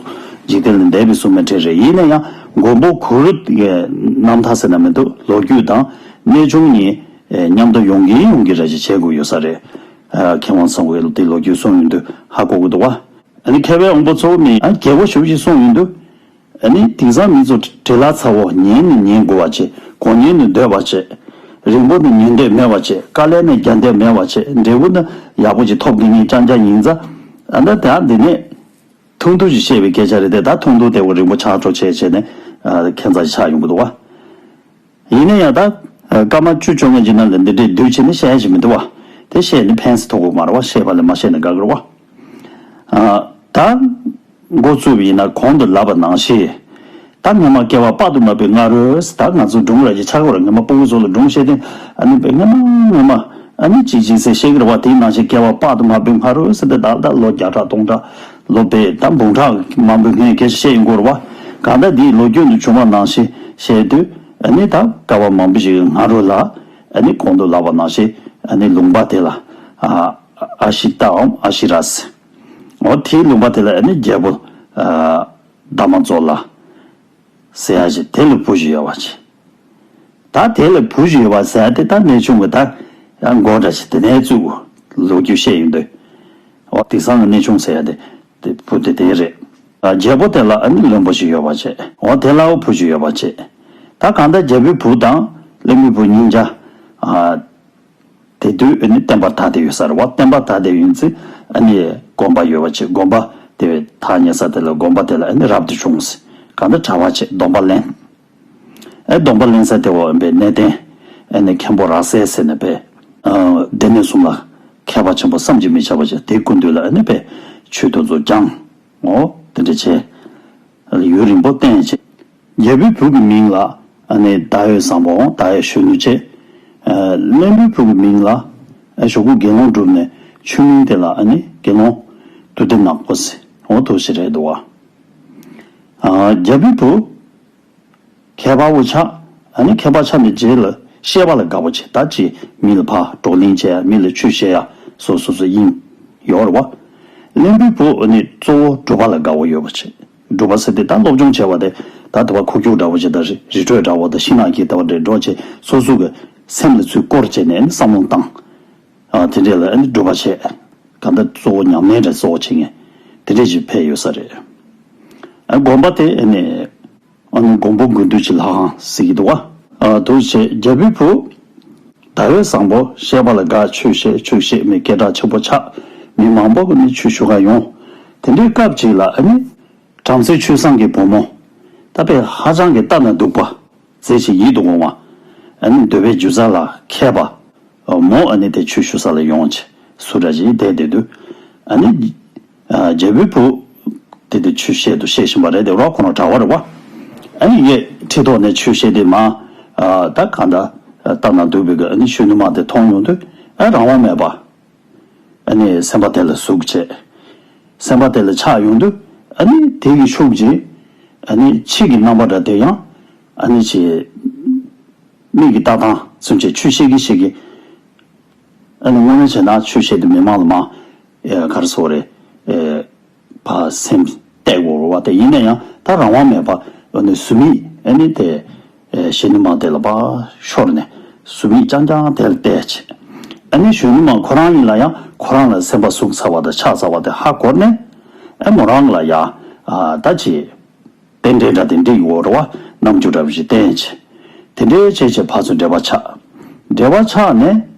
འཇིག་རྟེན་ལས་འདས་པའི་སྲུང་མའི་གྲས་རེད། ཡིན་ན་ཡང་མགོན་པོ་གུ་རུ་གི་རྣམ་ཐར་ཟེར་ན་མི་འདུག་ལོ་རྒྱུས་དང་གནས་ཆུང་གཉིས་མཉམ་དུ་ཡོང་གིན་ཡོང་གིན་རེ་ཞིག་བྱེད་དགོས་ཡོད་ས་རེད། མཁས་དབང་ཚང་གིས་དེ་ལོ་རྒྱུས་གསུངས་ཡོང་དུས་ཧ་གོ་གི་འདུག་བ། ཨ་ནི་མཁས་པའི་དབང་པོ་ཚོ་ནི་རྒྱས་པོ་ཞེ་པོ་ཅིག་གསུངས་ཡོང་དུས། ཨ་ནི་དེང་སང་མི་ཚོ་བྲེལ་བ་ཚ་བོ་ཉན་ནས་ཉན་དགོས་པ་བྱེད། གོ་ཉན་ནས་སྡོད་པ་བྱེད། རིང་པོ་ནས་ཉན་འདོད་མེད་པ་བྱེད། དཀའ་ལས་ནས་རྒྱག་འདོད་མེད་པ་བྱེད། འབྲས་བུ་ནི་ཡག་པོ་ཅིག་ཐོབ་དགོས་ངེས་རྐྱང་རྐྱང་ཡིན་ཙང་། ཨ་ནི་ད་འདི་ནས་ཐུང་ཐུང་ཞིག་བཤད་པའི་སྐད་ཆ་རེད་དེ། ད་ཐུང་ཐུང་དེ་བོ་རིང་པོ་ཆགས་འགྲོ་བྱས་བྱས་ནས་ཨ་ཁྱད་མཚར་ཞིག་ཆགས་ཡོང་གི་འདུག་བ། ཡིན་ན་ཡང་ད་སྐར་མ་བཅུ་བཅོ་ལྔ་ཅིག་ནང་ལ་འདི་འདྲའི་བསྡུས་བྱས་ནས་བཤད་ཡ་ཞིག་མི་འདུག་བ། དེ་བཤད་ནས་ཕན་སེ་ཐོགས་ཀྱི་མ་རེད་བ། བཤད་པ་ལས་མ་བཤད་ན་དགའ་གི་རེད་བ། ཨ། ད་འགོ་བཙུགས་པ་ཡིན་ན་གོང་དུ་ལབ་པ་ནང་བཞིན། ད་སྔ་མ་བསྐལ་པ་དཔག་ཏུ་མེད་པའི་སྔ་རོལ། ད་ང་ཚོ་སྒྲུང་ར་ཅིག་ཆགས་ཀྱི་རེད། སྔ་མ་སྤུ་གུ་ཚོ་ལ་སྒྲུང་བཤད་དུས་ཨ་ནི་དཔེ་སྔ་མ་སྔ་མ་ཨ་ནི་ཅིག་ཅིག་ཟེར་བཤད་ཀྱི་རེད་བ། དེའི་ནང་བཞིན་བསྐལ་པ་དཔག་ཏུ་མེད་པའི་སྔ་རོལ་ཟེར་དུས་ད་ལྟ་ལོ་བརྒྱ་ཕྲག་སྟོང་ཕྲག་ལོ་བརྒྱ་ད་འབུམ་ཕྲག་མང་པོའི་སྔོན་སྐད་ཆ་བཤད་ཡོང་གི་རེད་བ། གང་ལྟར་འདིའི་ལོ་རྒྱུས་ནང་བྱུང་བ་ནང་བཞིན་བཤད་དུས་ཨ་ནི་ད་བསྐལ་པ་མང་པོ་ཞིག་གི་སྔ་རོལ་ལ་ཨ་ནི་གོང་དུ་ལབ་པ་ནང་བཞིན་ཨ་ནི་ལུང་པ་དེ་ལ་ཨ་ཨ་ཤི་ཏའམ་ཨ་ཤི་ར་ཟེར། འོ་དེའི་ལུང་པ་དེ་ལ་ཨ་ནི་རྒྱལ་པོ་ཨ་དྷརྨ་ཛོ་ལ་ཟེར་ཡ་ཞིག་དེ་ལ་བུ་ཞིག་ཡོད་པ་ཅིག་ད་དེ་ལ་བུ་ཞིག་ཡོད་པ་ཟེར་ཡ་དེ་ད་གནས་ཆུང་གི་ད་ཡང་མགོ་འདྲ་ཞིག་དེ་ནས་བཙུགས་ལོ་རྒྱུས་བཤད་ཡོང་དུས། འོ་དེང་སང་གི་གནས་ཆུང་ཟེར་ཡ་དེ་དེ་བུ་དེ་དེ་རེད། རྒྱལ་པོ་དེ་ལ་ཨ་ནི་བློན་པོ་ཞིག་ཡོད་པ་བྱས། འོ་དེ་ལའོ་བུ་ཞིག་ཡོད་པ་བྱས། ད་གང་ལྟར་རྒྱལ་པོའི་བུ་དང་བློན་པོའི་བུ་གཉིས་ཆ། དེ་དུས་ཨ་ནི་བསྟན་པ་དར་ཏེ་ཡོད་ས་རེད་བ། བསྟན་པ་དར་ཏེ་ཡོད་ཚེ་ཨ་ནི་དགོན་པ་ཡོད་པ་བྱས། དགོན་པ་དེ་བས་ཐག་ཉེ་ས་དེ་ལ་དགོན་པ་དེ་ལ་ཨ་ནི་རབ་ཏུ་བྱུང་ཟེར། གང་ལྟར་གྲྭ་པ་བྱས་སྡོམ་པ་ལེན། ཨེ་སྡོམ་པ་ལེན་ས་དེ་བ་ཨེ་པའི་གནས་བརྟན་ཨེ་ནི་མཁན་པོ་ར་སེ་ཟེར་ནས་པས། སྡེ་སྣོད་གསུམ་ལ་མཁས་པ་ཆེན་པོ་བསམ་གྱིས་མི་ཁྱབ་པ་ཞིག་དེའི་སྐུ་མདུན་ལ་ཨེ་ནི་པས་ཆོས་དེ་ཚོ་སྦྱངས། འོ་དེ་འདྲ་བྱས། ཡུན་རིང་པོ་བསྟེན་བྱས། རྒྱལ་པོའི་བུ་གི་མིང་ལ་ཨེ་ནི་ཟླ་འོད་བཟང་པོའམ་ཟླ་འོད་གཞོན་ནུ་བྱས། བློན་པོའི་བུ་གི་མིང་ལ་ཨེ་ཞོག་ཁུག་དགེ་སློང་བསྒྲུབས་ནས་ཆུང་མིང་དེ་ལ་ཨེ་ནི་དགེ་སློང་ཏུ་ཏི་ནག་པོ་ཟེར། འོ་དེ་ཞིག་རེད་འདུག་བ། རྒྱལ་པོའི་བུ། མཁས་པ་བོ་ཆགས། ཨ་ནི་མཁས་པ་ཆགས་ནས་རྗེས་ལ་བཤད་པ་ལ་དགའ་བོ་བྱེད། ད་ཅི་མི་ལ་ཕར་བགྲོ་གླེང་བྱེད་ཡ། མི་ལ་ཆོས་བཤད་ཡ་སོ་སོ་སོ་དབྱིངས་ཡོད་རེད་བ། བློན་པོའི་བུ་ཨ་ནི་གཙོ་བོ་སྒྲུབ་པ་ལ་དགའ་བོ་ཡོད་པ་བྱེད། སྒྲུབ་པ་ཟེར་དེ་ད་སློབ་སྦྱོང་བྱས་པ་དེ་ད་དེ་བ་ཁུག་ཀྱོག་འདྲ་བོ་བྱེད། ད་རི་རི་ཁྲོད་འདྲ་བོ་ད་ཤིང་ནགས་ཀྱི་ལྟ་བ་འདྲ་འགྲོ་བྱེད། སོ་སོ་གི་སེམས་ལ་ཚུར་བསྐོར་བྱས་ནས་ཨ་ནི་བསམ་བློ་བཏང་། ཨ་དེ་འདྲས་ལ་ཨ་ནི་སྒྲུབ་པ་བྱེད། གང་ལྟར་གཙོ་བོ་ཉམས་ལེན་འདྲ་གཙོ་བོ་བྱེད་མཁན་དེ་འདྲས་ཅིག་ཕེབས་ཡོད་ས་རེད། ཨ་དགོན་པ་དེ་ཨ་ནི། ཨ་ནི་མགོན་པོ་མགོན་འདུས་ཀྱི་ལྷ་ཁང་ཟེར་གྱི་འདུག་བ། ཨ་དེ་བྱས་རྒྱལ་པོའི་བུ། ཟླ་འོད་བཟང་པོ་བཤད་པ་ལ་དགའ། ཆོས་བཤད་ཆོས་བཤད་མི་སྐད་གྲགས་ཆེན་པོ་ཆགས། མི་མང་པོ་གི་ནི་ཆོས་ཞུ་ག་ཡོང་། དེ་འདྲའི་སྐབས་ཅིག་ལ་ཨ་ནི། བྲམ་ཟེ་ཆོས་བཟང་གི་བུ་མོ། ད་དཔེ་ཧ་ཅང་གི་ལྟ་ན་སྡུག་པ། མཛེས་ཤིང་ཡིད་དུ་འོང་བ། ཨ་ནི་འདོད་པའི་སྒྱུ་རྩལ་ལ་མཁས་པ། མོ་ཨ་ནི་དེ་ཆོས་ཞུ་ས་ལ་ཡོང་བྱས་སུ་འདྲ་ཞིག་བསྡད་བསྡད་དུས། ཨ་ནི། རྒྱལ་པོའི་བུ། དེ་དེ་ཆོས་བཤད་དུ་བཤད་བཞིན་པ་རེད་དེ། རོགས་ཁོ་རང་གྲྭ་བ་རེད་བ། ཨ་ནི་ངས་ཁྲི་ཐོག་ནས་ཆོས་བཤད་དེ་མ། ད་གང་ལྟར་ལྟ་ན་སྡུག་པའི་གི་ཨ་ནི་གཞོན་ནུ་མ་དེ་མཐོང་ཡོང་དུས་ཨ་རང་དབང་མེད་པ། ཨ་ནི་སེམས་པ་དེ་ལ་ཟུག་བྱས། སེམས་པ་དེ་ལ་ཆགས་ཡོང་དུས་ཨ་ནི་དེ་གི་ཤུགས་ཀྱིས་ཨ་ནི་ཕྱི་གི་རྣམ་པ་འདྲ་དེ་ཡང་ཨ་ནི་ཅི། མིག་གི་ལྟ་སྟངས་ཚུན་ཆད་ཆོས་བཤད་ཀྱི་བཤད་ཀྱི། ཨ་ནི་དངོས་གནས་བྱས་ན་ཆོས་བཤད་དུས་མི་མང་ལ་མ། ཨེ་ག་རེ་ཟེར་དགོས་རེད། ཨེ་ཕར་སེམས་གཏད་དགོས་རེད་བ། དེ་ཡིན་ན་ཡང་ད་རང་དབང་མེད་པ་ཨ་ནི་ཟུར་མིག་ཨ་ནི་དེ། ཨེ་གཞོན་ནུ་མ་དེ་ལ་ཕར་ཤོར་ནས་ཟུར་མིག་རྐྱང་རྐྱང་དེ་ལ་གཏད་བྱས། ཨ་ནི་གཞོན་ནུ་མ་ཁོ་རང་ཡིན་ལ་ཡང་ཁོ་རང་ལ་སེམས་པ་ཟུག་ཚར་བ་དང་ཆགས་ཚར་བ་དེ་ཧ་གོ་ནས། ཨེ་མོ་རང་ལ་ཡ། ཨ་ད་ཅི། རྟེན་འབྲེལ་འདྲ་དེ་འགྲིག་ཡོད་རེད་བ། རྣམ་འགྱུར་འདྲ་བོ་ཞིག་བསྟན་བྱས། དེ་འདྲའི་བྱས་བྱས་ཕར་ཚུར་འབྲེལ་བ་ཆགས། འབྲེལ་བ་ཆགས་ནས།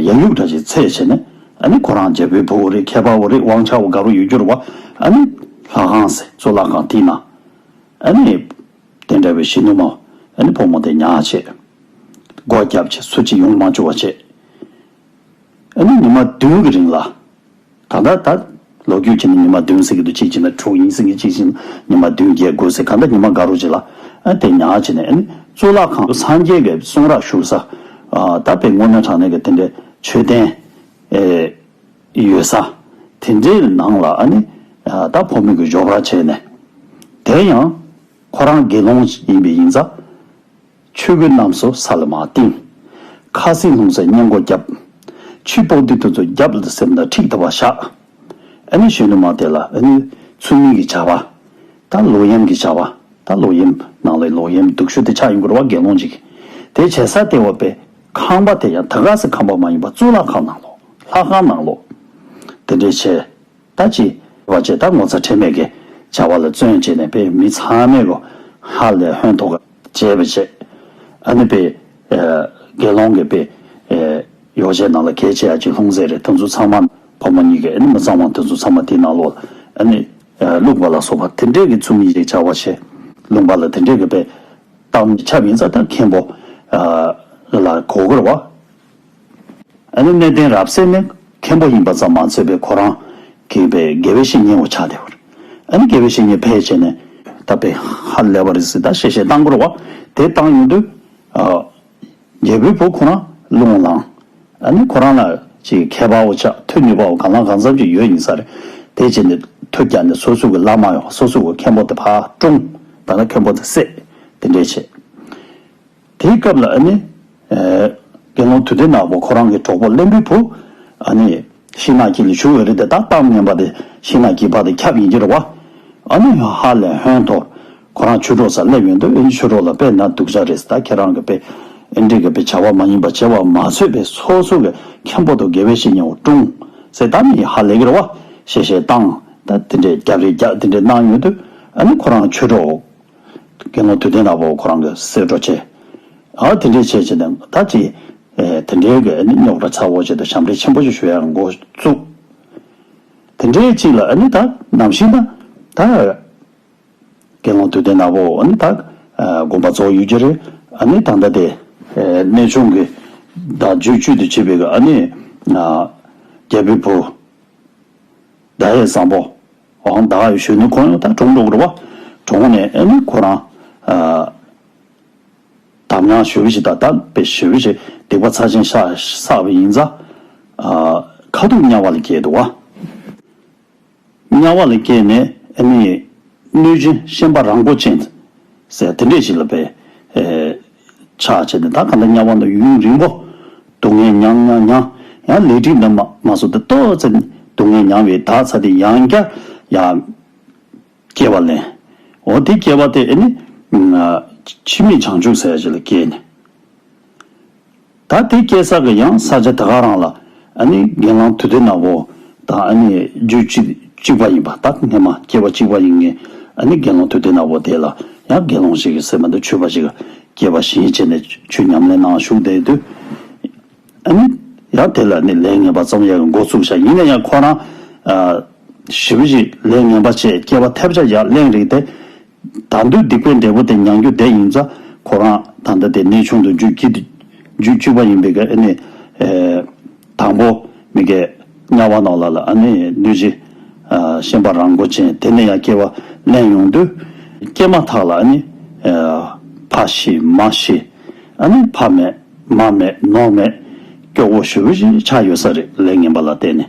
ཡ་ཡུག་འདྲ་ཞིག་ཚད་བྱས་ནས། ཨ་ནི་ཁོ་རང་རྒྱལ་པོའི་བུ་བོ་རེད། མཁས་པ་བོ་རེད། དབང་ཆ་བོ་དགའ་རོགས་ཡོད་རྒྱུ་རེད་བ། ཨ་ནི་ལྷ་ཁང་ཟེར་གཙུག་ལག་ཁང་དེའི་ནང་། ཨ་ནི། དེ་འདྲ་བའི་གཞོན་ནུ་མ། ཨ་ནི་བུ་མོ་དེ་ཉར་བྱས། སྒོ་བརྒྱབ་བྱས་སུ་གཅིག་ཡོང་མ་བཅུག་པ་བྱས། ཨ་ནི་ཉི་མ་བདུན་གྱི་རིང་ལ། ད་ལྟ་ད་ལོ་རྒྱུས་བྱས་ན་ཉི་མ་བདུན་ཟེར་གྱི་འདུག་གཅིག་བྱས་ན་དྲུག་ཡིན་ཟེར་གྱི། གཅིག་བྱས་ན་ཉི་མ་བདུན་བརྒྱད་དགུ་ཟེར། གང་ལྟར་ཉི་མ་དགའ་རོགས་ཅིག་ལ་ཨ་དེ་ཉར་བྱས་ནས། ཨ་ནི་གཙུག་ལག་ཁང་སངས་རྒྱས་ཀྱི་གསུང་རབ་ཞུ་ས། ཨ་ད་དཔེ་དངོས་གནས་དྲང་གནས་ཀྱི་དེ་འདྲའི་མཆོད་རྟེན་ ཨེ་ཡོད་ས་དེ་འདྲའི་ནང་ལ་ཨ་ནི་ད་ཕོ་མོ་གི་འབྱོར་པ་བྱས་ནས། དེ་ཡང་ཁོ་རང་དགེ་སློང་ཡིན་པའི་ཡིན་ཙང་ཆོས་གོས་རྣམས་སུ་ས་ལ་མར་བཏིང་། ཁ་ཟས་ལྷུང་བཟེད་སྔས་མགོ་བརྒྱབ། ཆུའི་པགས་དུད་དེ་ཚོ་རྒྱབ་ལ་ཟེམ་དང་འཁྲིག་ལྟ་བུ་བཞག། ཨ་ནི་གཞོན་ནུ་མ་དེ་ལ་ཨ་ནི་ཚུལ་མིན་གྱི་བྱ་བ། ད་ལོག་གཡེམ་གྱི་བྱ་བ། ད་ལོག་གཡེམ་ནང་ལ་ལོག་གཡེམ་སྡུག་ཤོས་དེ་ཆགས་ཡོང་གི་རེད་བ། དགེ་སློང་ཅིག་དེ་བྱེད་ས་དེ་བ་པས་ཁང་པ་དེ་ཡང་ད་ག་སེ་ཁང་པ་མ་ཡིན་པ་གཙུག་ལག་ཁང་ནང་ལོགས། ལྷ་ཁང་ནང་ལོགས། དེ་འདྲས་བྱས། ད་ཅི་བ་བྱས། ད་ངོ་ཚ་ཁྲེལ་མེད་ཀྱི་བྱ་བ་ལ་བརྩོན་བྱས་ནས་པས་མི་ཚང་མས་གོ་ཧ་ལས་ཧོན་ཐོག་བྱས་པ་བྱས། ཨ་ནི་པས་དགེ་སློང་གི་པས་ཡོ་བྱད་ནང་ལ་གལ་ཆེ་ཡ་ཅིག་ལྷུང་བཟེད་རེད། དེ་ཚོ་ཚང་མ་ཕོ་མོ་གཉིས་ཀས་ཨ་ནི་མི་གཙང་བ་དེ་ཚོ་ཚང་མ་དེ་ནང་ལོགས་ཨ་ནི་བླུགས་པ་ལ་སོགས་པ་དེ་འདྲས་ཀྱི་ཚུལ་མིན་ཞིག་བྱ་བ་བྱས། ལུང་པ་ལ་དེ་འདྲས་ཀྱི་པས་བཏང་ནས་ཁྱབ་ཡིན་ཙང་ད་མཁན་པོ་ལ་གོ་དགོས་རེད་བ། ཨ་ནི་གནས་བརྟན་རབ་གསལ་ནི་མཁན་པོ་ཡིན་པ་ཙམ་མ་ཚད་པའི་ཁོ་རང་གི་པའི་དགེ་བའི་བཤེས་གཉེན་བོ་ཆགས་བསྡད་པ་རེད། ཨ་ནི་དགེ་བའི་བཤེས་གཉེན་ཕལ་ཆེར་ནས་ད་པའི་ཧ་ལས་པ་རེད་ཟེར་ད་བཤད་བཤད་བཏང་དགོས་རེད་བ། དེ་བཏང་ཡོང་དུས་ཨ་རྒྱལ་པོའི་བུ་ཁོ་རང་རླུང་ལངས། ཨ་ནི་ཁོ་རང་ལ་ཅིག་མཁས་པ་བོ་ཆགས། མཐུ་ནུས་པ་བོ་གང་ལ་གང་འཚམ་ཅིག་ཡོད་ཡིན་ས་རེད། དེ་བྱས་ནས་མཐུ་རྒྱག་ནས་སོ་སོ་གི་བླ་མ་ཡོང་སོ་སོ་གི་མཁན་པོ་དེ་ཕར་བཀྲོངས། ད་ནི་མཁན་པོ་དེ་བསད། དེ་འདྲས་བྱས། དེའི་སྐབས་ལ་ཨ་ནི། ཨེ། དགེ་སློང་དུས་མཐའི་ནག་པོ་ཁོ་རང་གི་གྲོགས་པོ་གླེན་པའི་བུ། ཨ་ནི། ཤིང་ནགས་དཀྱིལ་ལ་བཞུགས་ཡོད་རེད་དེ། ད་གཏམ་ངན་པ་དེ་ཤིང་ནགས་དཀྱིལ་ཕར་དེ་ཁྱབ་ཡིན་གྱི་རེད་བ། ཨ་ནི་ཧ་ལས་ཧོན་ཐོར། ཁོ་རང་ཆོས་གྲོགས་སར་སླེབས་ཡོང་དུས་ཨ་ནི་ཆོས་གྲོགས་ལ་དཔེ་ན་སྡུག་ཅག་རེད་ཟེར། ད་ཁྱེད་རང་གི་དཔེ་ཨེ་འདྲས་ཀྱི་དཔེ་བྱ་བ་མ་ཡིན་པ་བྱས་པ་མ་ཚོད་པའི་སོ་སོ་གི་མཁན་པོ་དང་དགེ་བའི་བཤེས་གཉེན་བོ་བཀྲོངས་ཟེར། ད་ནི་ཧ་ལས་ཀྱི་རེད་བ། བཤད་བཤད་བཏང་། ད་དེ་འདྲས་རྒྱབ་རེས་རྒྱབ་དེ་འདྲས་གནང་ཡོང་དུས་ཨ་ནི་ཁོ་རང་ཆོས་གྲོགས། དགེ་སློང་དུས་མཐའི་ནག་པོ་ཁོ་རང་གི་གསེད་གྲོགས་བྱས། ཨ་དེ་འདྲའི་བྱས་བྱས་ནས་ད་ཅི། ཨེ་དེ་འདྲའི་གི་ཨ་ནི་རྙོག་དྲ་ཚ་བོ་བྱས་ཏེ་ཞབས་འདྲེན་ཆེན་པོ་ཞིག་ཞུ་ཡག་འགོ་བཙུགས། དེ་འདྲའི་ཅིག་ལ་ཨ་ནི་ད་ནམ་ཞིག་ན་ད་དགེ་སློང་དུས་མཐའི་ནག་པོ་ཨ་ནི་ད་དགོངས་པ་རྫོགས་ཡོད་ཀྱི་རེད། ཨ་ནི་ད་ལྟ་དེ་གནས་ཆུང་གི་ད་རྒྱུད་བཅུད་དུ་བྱེད་པའི་གི་ཨ་ནི་རྒྱལ་པོའི་བུ། ད་ཡས་བཟང་པོ། འོང་ད་གཞོན་ནུ་ཁོང་ཡང་ད་གྲོངས་འགྲོ་གི་རེད་བ། གྲོངས་ནས་ཨ་ནི་ཁོ་རང་། ཨ། དམ་ཉམས་ཞེ་པོ་ཞིག་དང་ད་དཔེ་ཞེ་པོ་ཞིག་སྡིག་པ་ཚབས་ཆེན་བསགས་བསགས་པ་ཡིན་ཙང་། ཨ། ཁ་ཐུག་དམྱལ་བ་ལ་སྐྱེས་འདུག་བ། དམྱལ་བ་ལ་སྐྱེས་ནས་ཨ་ནི་གནོད་སྦྱིན་ཤན་པ་རང་མགོ་ཅན་ཟེར་དེ་འདྲས་ཞིག་ལ་དཔེ། ཨེ། ཆགས་བྱས་ནས་ད་ག་ད་དམྱལ་བ་ན་ཡུན་རིང་པོ་སྡུག་བསྔལ་མྱངས་མྱངས་མྱངས། ཡང་ལས་འགྲིག་ན་མ་མ་སོང་སྟེ་ཏོག་ཙམ་སྡུག་བསྔལ་མྱངས་པའི་ད་ཚ་དེ་ཡང་བསྐྱར་ཡང་སྐྱེ་བ་ལེན། འོ་དེ་སྐྱེ་བ་དེ་ཨ་ནི་འཆི་མེད་བྱང་ཆུབ་ཟེར་ཡ་ཞིག་ལ་སྐྱེས་ནས། ད་དེ་སྐྱེ་ས་གི་ཡང་ས་ཆ་ད་ག་རང་ལ་ཨ་ནི་དགེ་སློང་དུས་མཐའི་ནག་པོ་དང་ཨ་ནི་རྒྱུད་གཅིག་གཅིག་པ་ཡིན་པ། ད་སྔས་མ་སྐྱེ་བ་གཅིག་པ་ཡིན་མཁན་ཨ་ནི་དགེ་སློང་དུས་མཐའི་ནག་པོ་དེ་ལ་ཡང་དགེ་སློང་ཞིག་གི་སེམས་པ་འདི་ཆོས་པ་ཞིག་གི་སྐྱེ་བ་བཞེས་བྱས་ནས་ཆོས་ཉམས་ལེན་ནང་ཞུགས་བསྡད་དུས། ཨ་ནི་ཡང་དེ་ལ་ནི་ལས་ངན་པ་རྩོམ་ཡག་གི་འགོ་ཚུགས་ཤག་ཡིན་ན་ཡང་ཁོ་རང་ཞེ་པོ་ཞིག་ལས་ངན་པ་བྱས་སྐྱེ་བ་ཐེབས་ཆག་ཡག་གླེང་རིགས་དེ། ད་དུང་སྡིག་པའི་འབྲས་བུ་དེ་མྱང་རྒྱུ་དེ་ཡིན་ཙང་ཁོ་རང་ད་ལྟ་དེ་གནས་ཆུང་དུ་རྒྱུད་སྐྱིད་རྒྱུད་གཅིག་པ་ཡིན་པའི་གི་ཨ་ནི། དང་པོ་མི་གི་དམྱལ་བ་ནང་ལ་ལ་ཨ་ནི་གནོད་སྦྱིན་ཤན་པ་རང་མགོ་ཅན་དེ་ནས་ཡང་སྐྱེ་བ་ལེན་ཡོང་དུས་སྐྱེས་མ་ཐག་ལ་ཨ་ནི་ཕ་ཤི་མ་ཤི། ཨ་ནི་ཕ་མེད་མ་མེད་ནོར་མེད་སྐྱོ་བོ་ཞེ་པོ་ཞིག་ཆགས་ཡོད་ས་རེད། ལས་ངན་པ་ལ་བརྟེན་ནས།